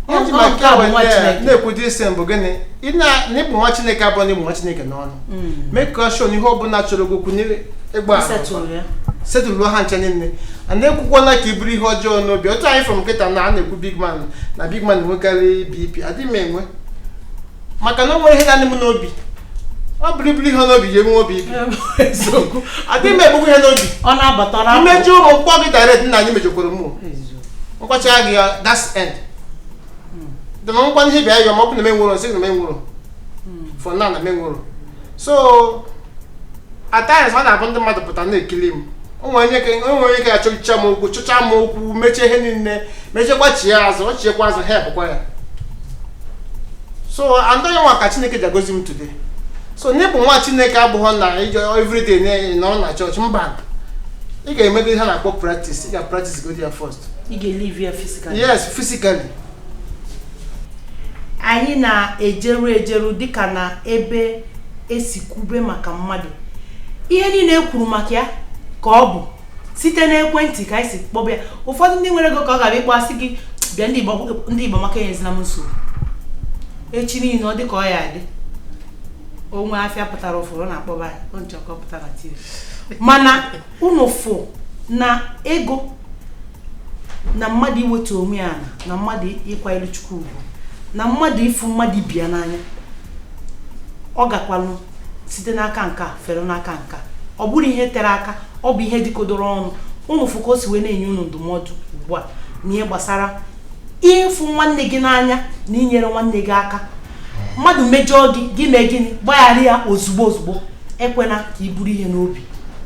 ihe ji Ọ maka nke a bụ nwa wee Chineke. na-ekwu dị bụ gịnị? Ị na ịbụ nwa Chineke abụọ na ịbụ nwa Chineke n'ọnụ, mee ka sure na ihe ọbụla chọrọ gị okwu ịgba Setụrụ ya. Setụlụ ha ncha niile. A na-ekwukwana ka i buru ihe ọjọọ n'obi. Otu anyị from nkịta na a na-ekwu big man na big man enwekarị BP, adịghị m enwe, maka na o nwere ihe na-adị m n'obi. Ọ bụrụ iburu ihe n'obi ya enwe obi ike. Eziokwu. Adịghị m ebukwa ihe n'obi. Ọ na-abata, ọ na-apụ. Imejọ ụmụ mkpọ gị direct, nna anyị mejokwara m. Nkwacha gị ya, that's end. Dama nkwa ihe bịa yọ, ma ọ bụ na m enwero nsị na m enwero for now, na m enwero. So at times ọ na-abụ ndị mmadụ pụta na-ekili m, o nwere onye ka achọcha m okwu, chọcha m okwu, mechie ihe niile, mechie chie azụ, ọ chiekwa azụ, helpkwa ya. So and onye nwa ka Chineke ji agozi m today. So n'ịbụ nwa Chineke abụghọ na ije everyday nọrọ na chọọchị. Mba, ị ga-emego ihe a na-akpọ practice. Ị ga-practice go there first. Ị ga-elive ya physically. Yes, physically. Anyị na-ejeru ejeru dịka na ebe esi kwube maka mmadụ, ihe niile e kwuru maka ya ka ọ bụ site n'ekwentị ka anyị si kpọba ya. Ụfọdụ ndị nwere ego ka ọ ga-abịa ịkpọ asị gị bịa. Ndị Igbo, ndị Igbo maka enyezina m nsogbu echi niile. Ọ dị ka ọ ya adị onwe afịa pụtara ụfọdụ na-akpọba ya o nchọ ka ọ pụta na TV, mana unu fụ na ego na mmadụ iwetu onwe ya ala, na mmadụ ịkwanyere Chukwu ugwu, na mmadụ ịfụ mmadụ ibi ya n'anya, ọ gakwalụ site n'aka nka fere n'aka nka. Ọ bụrụ ihe tere aka, ọ bụ ihe dịkodoro ọnụ. Unu fụ ka o si wee na-enye unu ndụmọdụ ugbu a n'ihe gbasara ịfụ nwanne gị n'anya na inyere nwanne gị aka. Mmadụ mejọọ gị, gị mee gịnị? Gbaghara ya ozugbo ozugbo. Ekwena ka i buru ihe n'obi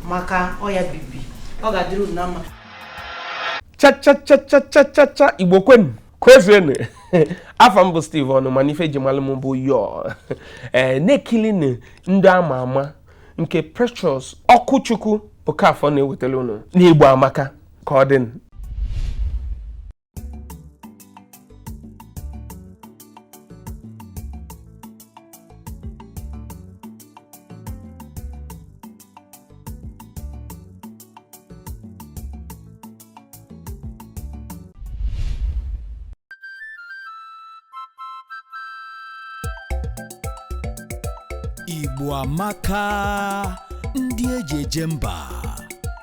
maka ọya bibi. Ọ ga-adịrị unu na mma. Cha cha cha cha cha cha cha, Igbo kwenu, kwezuenu. Afọ m bụ Steve Ọnụ, mana ife eji malụ m bụ yo ee na-ekilinu ndị ama ama nke Precious Ọkụchukwu Okafọ na-ewetara unu n'Igbo Amaka. Ka ọ dị. Igbo amaka, ndị eji eje mba.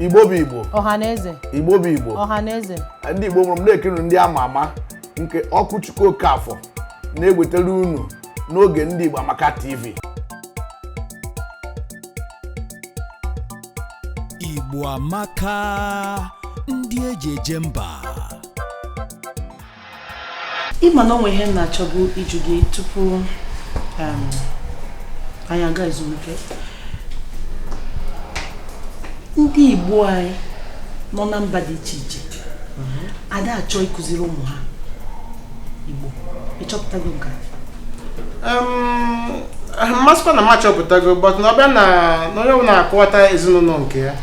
Igbo bụ Igbo. Ọhaneze. Igbo bụ Igbo. Ọhaneze. Ndị Igbo mụrụ m, na-ekiri ndị ama ama nke Ọkụchukwu Okafọ na-ewetara unu n'oge ndị Igbo Amaka TV. Igbo amaka, ndị eji eje mba. Ịma na onwe ihe m na-achọbụ ịjụ gị tupu anyị aga ezumike. Ndị Igbo anyị nọ na mba dị iche iche ada achọ ịkụziri ụmụ ha Igbo. Ịchọpụtago nke a? Mmasịkwa na m achọpụtago, but na ọbịa na na onye ọbụla na-akọwata ezinụlọ nke ya,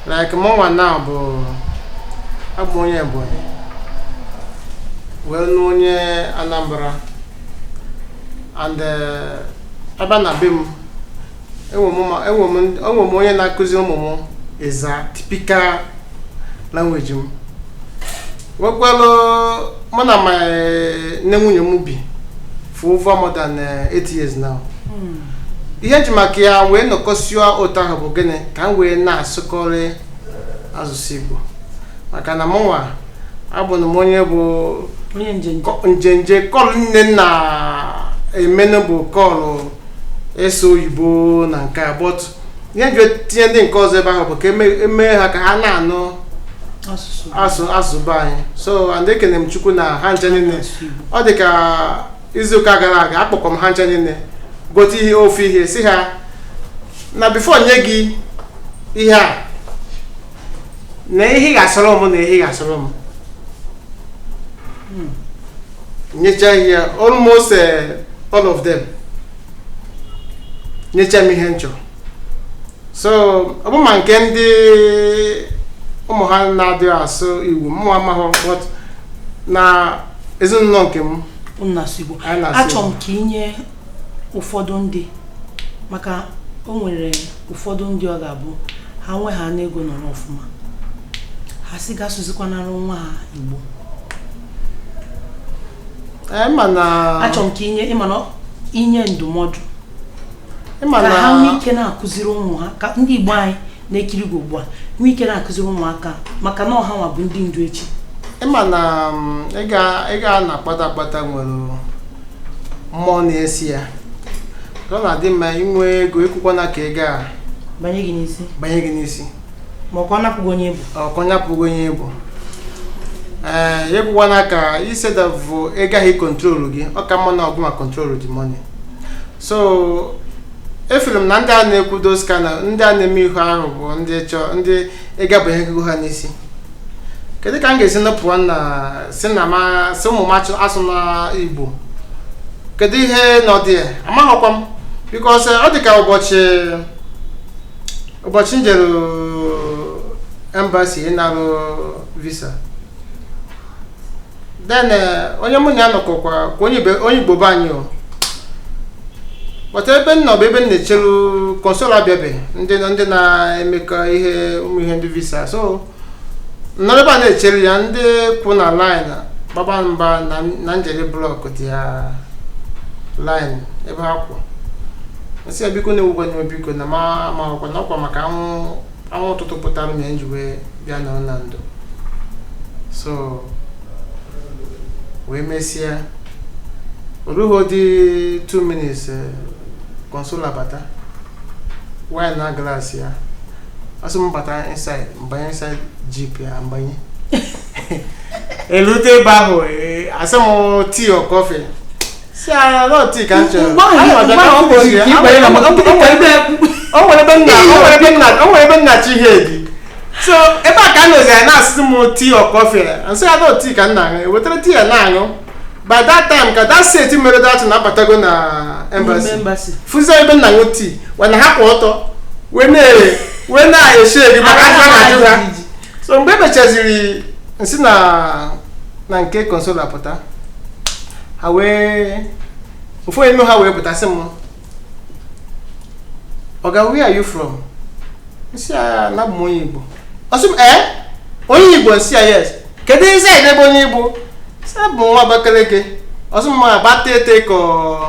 like mụnwa na bụ abụ onye Ebonyi wee nụ onye Anambra, and abịa na be m, enwe m onye na-akụzi ụmụ m ịza typical language m. Nwekwalụ mụ na my nne nwunye m bi for over more than 8 years now. Ihe nji maka ya wee nọkọsịa ụtọ ahụ bụ gịnị? Ka m wee na-asụkọrị asụsụ Igbo, maka na mụnwa abụrụ m onye bụ onye njenje. Njenje kọlụ nne m na-emenụ bụ kọlụ ịsụ oyibo na nke a, but ihe nji tinye ndị nke ọzọ ebe ahụ bụ ka emee ha ka ha na-anụ asụsụ asụ asụsụ be anyị. So and ekene m Chukwu na ha nche niile asụsụ Igbo. Ọ dị ka izuụka gara aga, akpọkọ m ha nche niile, gote ihe ofu ihe, si ha na before nye gị ihe a na ihe ị ga-asọrọ m na ihe ị ga-asọrọ m nyecha ihe, almost all of them nyecha m ihe m chọrọ. So ọ bụ ma nke ndị ụmụ ha na-adịghị asụ Igbo, mụ amaghị, but na ezinụlọ nke m, Unu na-asụ Igbo. Anyị na-asụ Achọrọ m Igbo. ka inye ụfọdụ ndị, maka o nwere ụfọdụ ndị ọ ga-abụ ha nwe ha n'ego nọrọ ọfụma, ha sị ga-asụzikwanara nwa ha Igbo. Ee, ma na Achọrọ m ka inye, ịma na inye ndụmọdụ ịma ka na ha nwee ike na-akụziri ụmụ ha, ka ndị Igbo anyị na-ekiri gị ugbu a nwee ike na-akụziri ụmụaka, maka na ọha nwa bụ ndị ndu echi. Ịma na ịga na akpata akpata nwere mmụọ na-esi ya. Ọ na-adị mma inwe ego, ekwukwana ka ego a banye gị n'isi, banye gị n'isi, ma ọ ka ọ napụghị onye bụ, ọ ka ọ napụghị onye bụ. Ee, ekwukwana ka isedavụ ego ahụ control gị, ọ ka mma na ọgụ ma control the money. So efere m na ndị a na-ekwu those kind of, ndị a na-eme ihu ahụ bụ ndị chọọ ndị ego abanye ego ha n'isi. Kedu ka m ga-esi nọpụọ na si na ma si ụmụ m asụ na Igbo? Kedu ihe nọ dị ya? Amaghọkwa m, because ọ dị ka ụbọchị m jere embassy ịnarụ visa, then onye mụ na ya nọkọkwa ka onye Igbo be anyị o, but ebe m nọ bụ ebe m na-echeru consul abịabeghị, ndị na-emekọ ihe ụmụ ihe ndị visa. So nọrọ ebe a na-echere ya, ndị kwụ na line gbaba mba na njere block dị ya line ebe ha kwụ. Nsị ya, biko, na-ewukwa n'ime, biko, na ma amaghịkwa na ọkwa maka anwụ ụtụtụ pụtara m ya nji wee bịa nọrọ na ndụ. So wee mesịa, orughị dị 2 minutes, consul abata, wine na glass ya, asị m bata inside, mbanye inside jeep ya, mbanye erute ebe ahụ, asị m tea or coffee, si ya no, tea ka m chọrọ. Mgbe ahụ- Ana m abịa ka m finish ya. O nwere ebe m na o nwere ebe m na o nwere ebe m na-achọ ihe dị. So ebe a ka m nọzi, ya na-asị m tea or coffee, nsị ya no, tea ka m na-aṅụ. Ewetara tea ya na-aṅụ. By that time ka that set mere that na-abatago na embassy. Embassy. Fụzie ebe m na-aṅụ tea wee na ha kwụ ọtọ wee na-eshe gị maka afọ na-ajụ ha. So mgbe emechaziri, nsị na nke consul pụta, ha wee ofu onye n'ime ha wee pụta sị m, "Oga, where are you from?" Nsị ya na abụ m onye Igbo. Ọ sị m, "Ee, onye Igbo?" Nsị ya, "Yes." "Kedu ezi anyị n'ebe onye Igbo?" Sị abụ m nwa Abakaliki. Ọ sị m, "Abatete ka ọ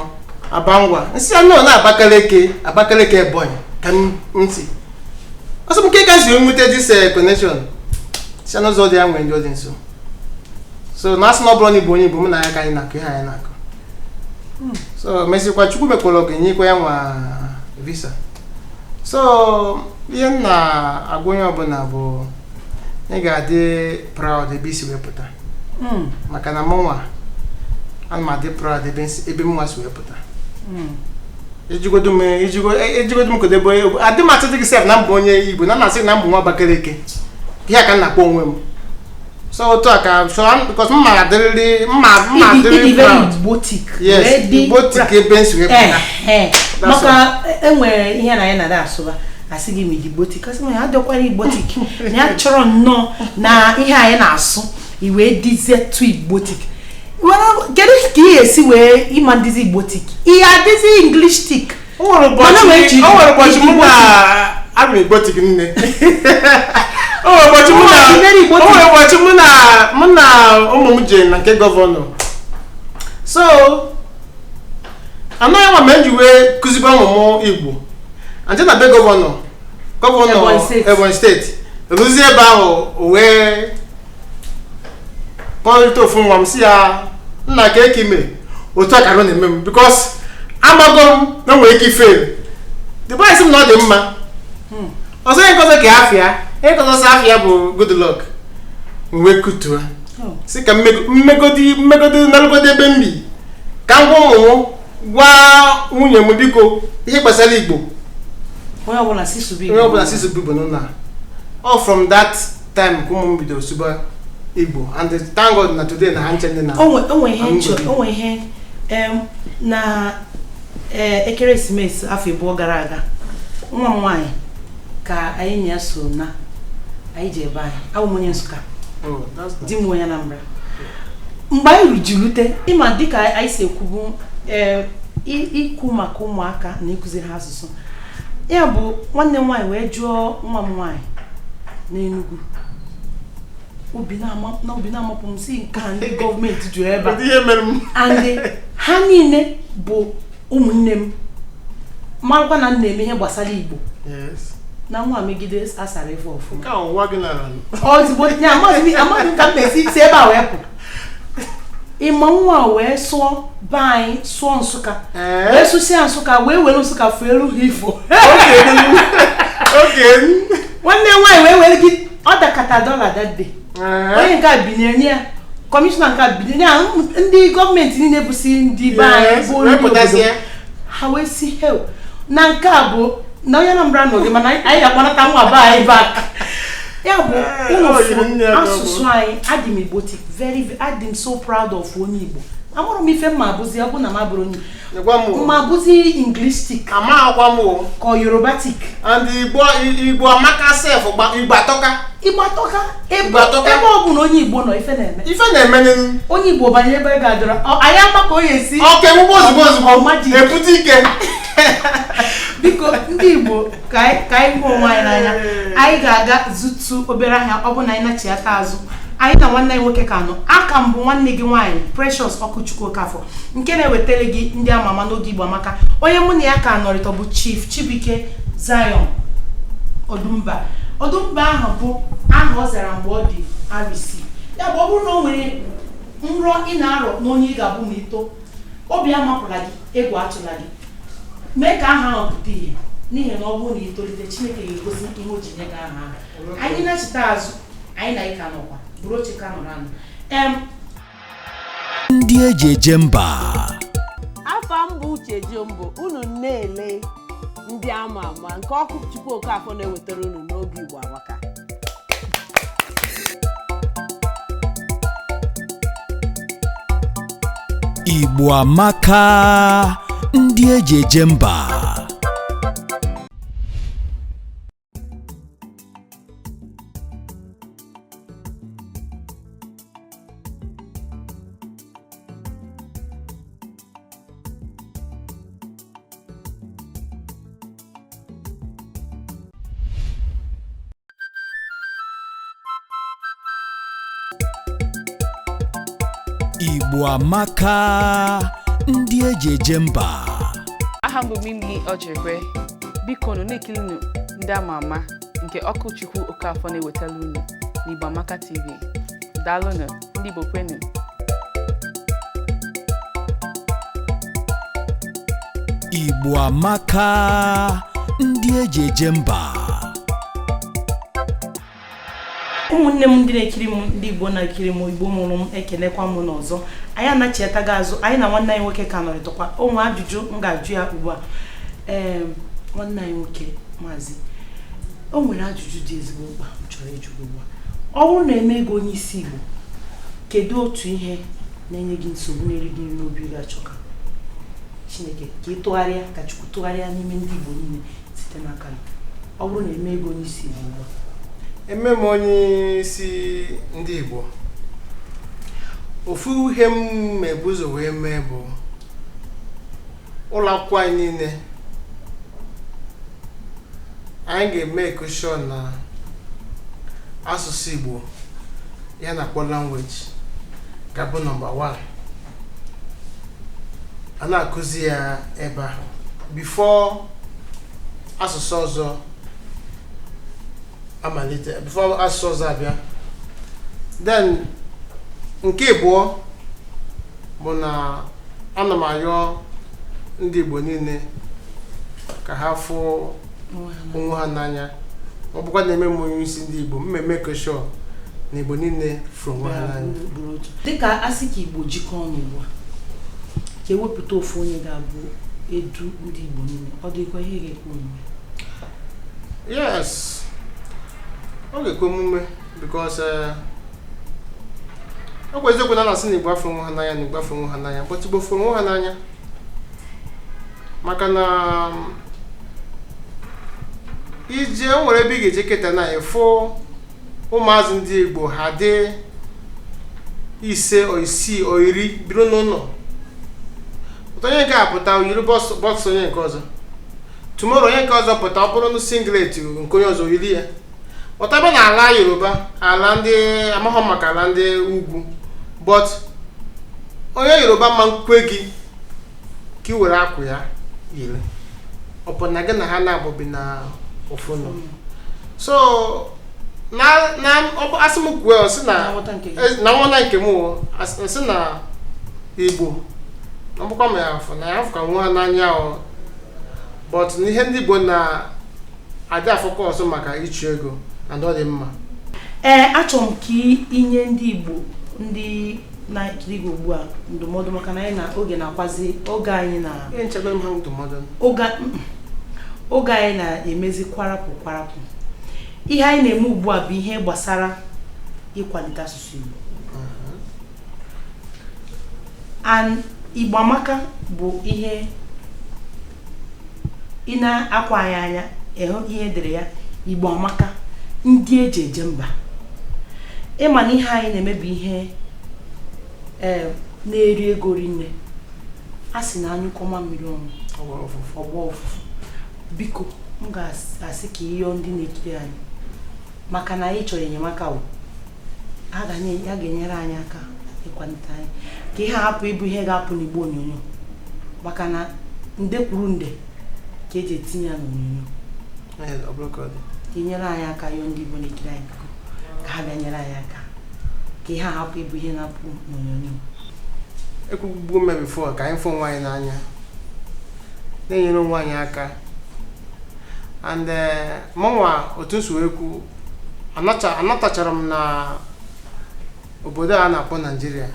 Abangwa?" Nsị ya no, na Abakaliki, Abakaliki Ebonyi ka m si. Ọ sị m, "Nke ka si nweta this connection?" Si n'ụzọ dị ya nwere ndị ọ dị nso. So na asị na ọ bụrụ na Igbo onye Igbo mụ na ya ka anyị na-akụ ihe anyị na-akụ. So mesịkwa, Chukwu mekwara ogenye ikwe ya nwa visa. So ihe m na-agwa onye ọbụla bụ ị ga-adị proud ebe isi wee pụta, maka na mụnwa ana m adị proud ebe m nwa si wee pụta. Ejigodo m ejigodo m kodebe adị m atụtụ gị sef na mbụ onye Igbo na na-asị na mbụ nwa Abakaliki, ihe a ka m na-akpọ onwe m. So otu a ka so because mma adịrịrị mma Ịdị adịrịrị ịdị very proud. Igbotic. Yes. Wee dị Igbotic ebe m si wee pụta. Ehe. That's Maka enwere ihe na anyị na-ada asụba, asị gị ma Igbotic, asị m ya adịkwara Igbotic, na ya chọrọ nnọọ na ihe anyị na-asụ i wee dizie tu Igbotic. Mana kedu ka ị ga-esi wee ịma ndizi Igbotic, ihe adịzi English tik? O nwere Mana nwee ụbọchị chi- o nwere ụbọchị mụ na abụ m Igbotic nne. O nwere ụbọchị mụ na O nwere very Igbotic. O nwere ụbọchị mụ na ụmụ m jere na nke governor. So anaghị nwa ma eji wee kụzibe ụmụ m Igbo anje na be governor governor. Ebonyi State. Ebonyi State. Ruzie ebe ahụ, o wee kpọrịta ofu nwa m, si ya, "Nna, ka eke ime otu a ka arụ na-eme m, because amago m na o nwere ike ife." The boy sị m na ọ dị mma. Ọzọ ihe nkọzọ ka afịa, ihe nkọzọ sị afịa bụ good luck. M wee kutuo, si ka mmegodi mmegodi nalụgodi ebe m bi, ka m gwa ụmụ m, gwa nwunye m, biko, ihe gbasara Igbo, onye ọbụla si sụba Igbo. Onye ọbụla si sụba Igbo n'ụlọ a. All from that time ka ụmụ m bidoro sụba Igbo, and thank God na today na ha nche ndị na O nwe ihe nchọ Amụgodi. o nwe ihe na ekeresimesi afọ 2 gara aga, nwa m nwaanyị ka anyị na ya so na anyị ji ebe anyị, abụ m onye Nsụka. Oh, that's nice. Di m onye Anambra. Mgbe anyị ruji rute, ịma dịka anyị si ekwubu, ikwu maka ụmụaka na ịkụziri ha asụsụ, ya bụ nwanne m nwaanyị wee jụọ nwa m nwaanyị n'Enugu, obi na-ama na obi na-amapụ m, si nke a ndị gọọmenti jụrụ ebe a. Kedu ihe mere m? And ha niile bụ ụmụnne m, marakwa na m na-eme ihe gbasara Igbo. Na nwa megide asara ife ọfụma. Nke a nwa gị nara. Ozugbo ya, amaghị m ka m na-esi si ebe a wee pụ. Ịma nwa wee sụọ be anyị, sụọ Nsụka, wee sụsịa Nsụka, wee were Nsụka fụ elu ha ifo. Nwanne m nwaanyị wee were gị ọ dakata dọla that day. Onye nke a binyere nye ya, kọmishọna nke a binyere ya, ndị gọọmenti niile bụsi ndị be anyị bụ ndị obodo ha wee si hel na nke a bụ na onye Anambra nọ gị, mana anyị ga-akpọnata nwa be anyị back. Ya bụ ụlọ asụsụ anyị. Adị m Igbotic, very, adị m so proud of onye Igbo. Amụrụ m ife mma abụzi, ọ bụ na m abụrụ onye Igbo, ma abụzi Englistic ka ọ Yorubatic. And Igbo Igbo amaka sef, Igbo atọka. Igbo atọka. Ebe ọ bụ na onye Igbo nọ, ife na-eme. Ife na-eme. Onye Igbo banye ebe ga-adọrọ anyị ama ka o esi. Ọka egbugbo ozugbo ozugbo ebute ike. Biko ndị Igbo, ka anyị hụ onwe anyị n'anya. Anyị ga-aga zụtụ obere ahịa. Ọ bụ na anyị nachiata azụ, anyị na nwanne anyị nwoke ka nọ. Aka m bụ nwanne gị nwaanyị Precious Ọkụchukwu Okafọ, nke na-ewetara gị ndị ama ama n'oge Igbo Amaka. Onye mụ na ya ka nọrịta bụ Chief Chibuike Zion Odumba. Odumba ahụ bụ aha ọ zara mgbe ọ dị arọ 6. Ya bụ, ọ bụrụ na o nwere nrọ ị na-arọ na onye ị ga-abụ ma ito, obi amapụla gị, egwu atụla gị, mee ka aha ahụ pụta ihe, n'ihi na ọ bụrụ na itolite, Chineke ga-egosi ihe o ji nye gị aha ahụ. Anyị na-achịta azụ, anyị na ịka nọkwa bụrụ oche ka nọrọ anụ. Ndị eji eje mba. Afa m bụ Uche Jombo. Unu na-ele ndị ama ama nke ọkụ Chukwu Okafọ na-ewetara unu n'oge Igbo Amaka. Igbo Amaka, ndị eji eje mba. Igbo Amaka, ndị eji eje mba. Aha m bụ Mimi Ojekwe. Biko nụ na-ekilinu ndị ama ama nke Ọkụchukwu Okafọ na-ewetara unu n'Igbo Amaka TV. Daalụnụ, ndị Igbo kwenu. Igbo Amaka, ndị eji eje mba. Ụmụnne m ndị na-ekiri m, ndị Igbo na-ekiri m, Igbo mụrụ m, ekelekwa m n'ọzọ. Anyị anachietago azụ, anyị na nwanne anyị nwoke ka nọrịtakwa. Ụmụ ajụjụ m ga-ajụ ya ugbu a. Ee, nwanne anyị nwoke, maazị, o nwere ajụjụ dị ezigbo mkpa m chọrọ ịjụ gị ugbu a. Ọ bụrụ na eme gị onye isi Igbo, kedu otu ihe na-enye gị nsogbu, na-eri gị nri n'obi, ga-achọ ka Chineke ka ị tụgharịa, ka Chukwu tụgharịa n'ime ndị Igbo niile site n'aka gị, ọ bụrụ na eme gị onye isi Igbo ugbu a? Eme m onye isi ndị Igbo, ofu ihe m mebu ụzọ wee mee bụ ụlọ akwụkwọ anyị niile, anyị ga-eme ekushọn na asụsụ Igbo ya na-akpọ language ga-abụ number 1 a na-akụzi ya ebe a before asụsụ ọzọ amalite, before asụsụ ọzọ abịa. Then nke abụọ bụ na ana m ayọ ndị Igbo niile ka ha fụ onwe ha n'anya. Ọ bụkwa na-eme m onye isi ndị Igbo, mmemme keshọ na Igbo niile fụrụ onwe ha n'anya. Dịka asị ka Igbo jikọọ ọnụ ugbu a, ka ewepụta ofu onye ga-abụ edu ndị Igbo niile, ọ dịkwa ihe ga-ekwe omume? Yes, ọ ga-ekwe omume, because ọ bụ eziokwu na a na-asị na Igbo afụrụ onwe ha n'anya, na Igbo afụrụ onwe ha n'anya, but Igbo fụrụ onwe ha n'anya, maka na ije o nwere ebe ị ga-eje keta na ịfụ ụmụazị ndị Igbo ha dị 5 o 6 o 10 biri n'ụlọ. Pụta, onye nke a pụta yiri boxer onye nke ọzọ, tomorrow onye nke ọzọ pụta, ọ bụrụ na singlet nke onye ọzọ yiri ya. Ọtaba na ala Yoruba, ala ndị amaghọ maka ala ndị ugwu, but onye Yoruba ma nkwe gị ka ị were akwa ya yiri, ọ bụ na gị na ha na-abụbi na ofu nọ. So na na ọ bụ asị m kwuo, sị na na nghọta nke m, asị na Igbo ọ bụkwa ma ya afọ na ya afọ ka nwa n'anya o, but na ihe ndị Igbo na-adị afọkọs maka ịchụ ego and ọ dị mma. Ee, achọrọ m ka inye ndị Igbo ndị na-ekiri gị ugbu a ndụmọdụ, maka na anyị na oge na-akwazi oge anyị na Ihe nchebe m ha ndụmọdụ. Oge anyị na-emezi kwarapụ kwarapụ. Ihe anyị na-eme ugbu a bụ ihe gbasara ịkwalite asụsụ Igbo, and Igbo Amaka bụ ihe ị na-akwa anyị anya ịhụ ihe edere ya, Igbo Amaka, ndị eji eje mba. Ịma na ihe anyị na-eme bụ ihe ee na-eri ego rinne. A sị na anyụkọ mamịrị ọnụ, ọgbọ ụfụfụ. Biko, m ga-asị ka ịyọọ ndị na-ekiri anyị, maka na anyị chọrọ enyemaka wụ ha ga-enyere anyị aka ịkwalite anyị, ka ihe hapụ ịbụ ihe ga-apụ n'igbe onyonyo, maka na nde kwuru nde ka eji etinye ya n'onyonyo. Ka enyere anyị aka yọọ ndị Igbo na-ekiri anyị, biko, ka ha bịa nyere anyị aka ka ihe hapụ ịbụ ihe na-apụ n'onyonyo. Ekwugbuo m before, ka anyị fụ onwe anyị n'anya, na-enyere onwe anyị aka, and mụnwa otu nsi wee kwu, anatachara m na obodo a na-akpọ Naijiria,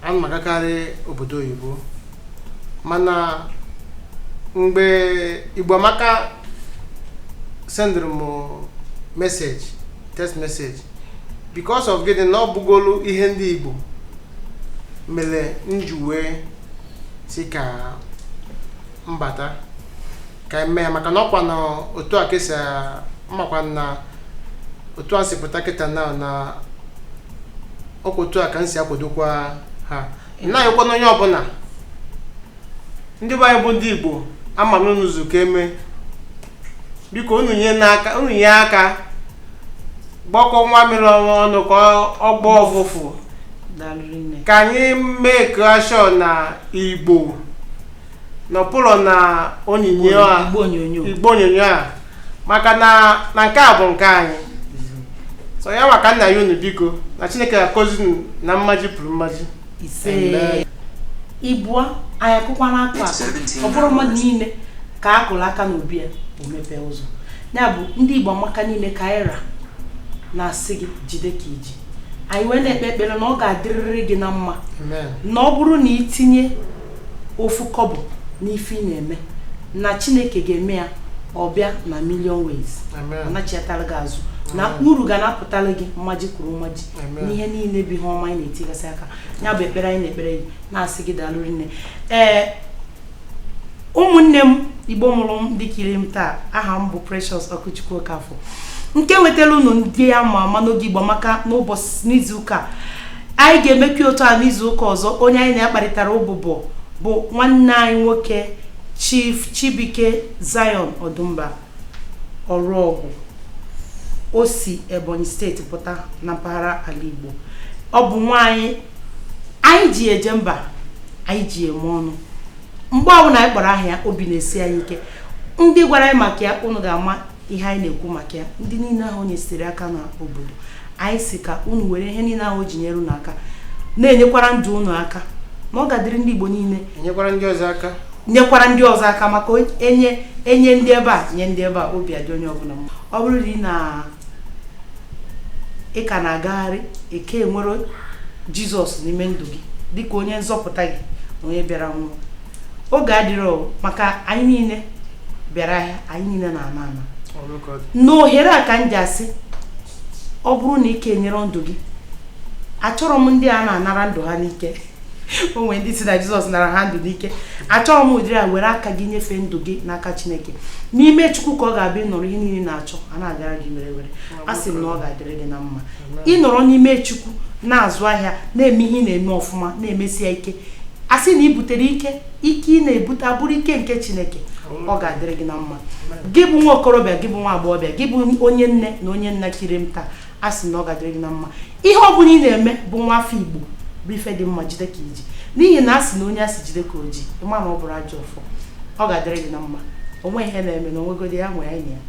ana m agakarị obodo oyibo, mana mgbe Igbo Amaka sendịrị m message, text message, because of gịnị na ọ bụgolu ihe ndị Igbo mere nji wee si ka mbata ka eme ya, maka na ọkwa na otu a kesa mmakwa na otu a si pụta kịta na ọkwa otu a ka m si akwadokwa ha na-ayọkwa na onye ọbụla ndị be anyị bụ ndị Igbo ama m n'ụzọ nzukọ eme, biko unu nye aka gbakọ nwa mmiri ọnụ ka ọ gbọọ ọfụfụ, ka anyị mee ka sure na Igbo n'ọpụlọ na onyinyo a, Igbo onyonyo a, maka na nke a bụ nke anyị. So ya maka nna ya unu, biko, na Chineke ga-akọzi unu na mmaji pụrụ mmaji. Ise Igbo anyị akụkwa n'akụ akụ, ọ bụrụ mmadụ niile ka a kụrụ aka n'obi ya o mepee ụzọ. Ya bụ ndị Igbo Amaka niile, ka anyị ra na-asị gị jide ka iji anyị wee na-ekpe ekpere na ọ ga-adịrịrị gị na mma, na ọ bụrụ na itinye ofu kọbọ n'ife ị na-eme, na Chineke ga-eme ya ọ bịa na million ways, ọ nachitara gị azụ, na uru ga na-apụtara gị mmaji kwuru mmaji n'ihe niile bụ ihe ọma anyị na-etigasị aka. Ya bụ ekpere anyị na-ekpere gị, na-asị gị daalụ rinne. Ee, ụmụnne m Igbo mụrụ m, ndị kiri m taa, aha m bụ Precious Ọkụchukwu Okafọ, nke wetara unu ndị ama ama n'oge Igbo Amaka n'ụbọchị n'izuụka. Anyị ga-emekwa otu a n'izuụka ọzọ. Onye anyị na-akparịtara ụbụbọ bụ nwanne anyị nwoke, Chief Chibuike Zion Odumba Ọrụọgwụ. O si Ebonyi steeti pụta na mpaghara ala Igbo. Ọ bụ nwaanyị anyị ji eje mba, anyị ji eme ọnụ. Mgbe ọbụla anyị kpọrọ aha ya, obi na-esi anyị ike. Ndị gwara anyị maka ya, unu ga-ama ihe anyị na-ekwu maka ya. Ndị niile ahụ nyesiri aka n'obodo anyị si ka unu were ihe niile ahụ o ji nyere unu aka na-enyekwara ndụ unu aka, na ọ ga-adịrị ndị Igbo niile nyekwara ndị ọzọ aka, nyekwara ndị ọzọ aka, maka enye ndị ebe a nye ndị ebe a, obi adị onye ọbụla mma. Ọ bụrụ na ị ka na-agagharị eke nwere Jizọs n'ime ndụ gị dịka onye nzọpụta gị na onye bịara nwụọ, oge adịrọ, maka anyị niile bịara ahịa, anyị niile na-ana ana. N'ohere a ka m ji asị, ọ bụrụ na ike nyere ndụ gị, achọrọ m ndị a na-anara ndụ ha n'ike. O nwere ndị si na Jizọs nara ha ndụ n'ike. Achọrọ m ụdịrị a. Were aka gị nyefee ndụ gị n'aka Chineke. N'ime Chukwu ka ọ ga-abịa ịnọrọ ihe niile na-achọ a na-agara gị were were. A sị m na ọ ga-adịrị gị na mma. Ịnọrọ n'ime Chukwu, na-azụ ahịa, na-eme ihe ị na-eme ọfụma, na-emesi ya ike. A sị na ị butere ike, ike ị na-ebute abụrụ ike nke Chineke, ọ ga-adịrị gị na mma. Gị bụ nwa okorobịa, gị bụ nwa agbọghọbịa, gị bụ onye nne na onye nna kiri m taa, a sị na ọ ga-adịrị gị na mma. Ihe ọ bụla ị na-eme bụ nwa afọ Igbo bụ ife dị mma, jide ka iji, n'ihi na a sị na onye a sị jide ka o ji, ịma na ọ bụrụ ajọ ọfọ. Ọ ga-adịrị gị na mma. Onwe ihe na-eme na onwegodi ya nwee anyị na ya.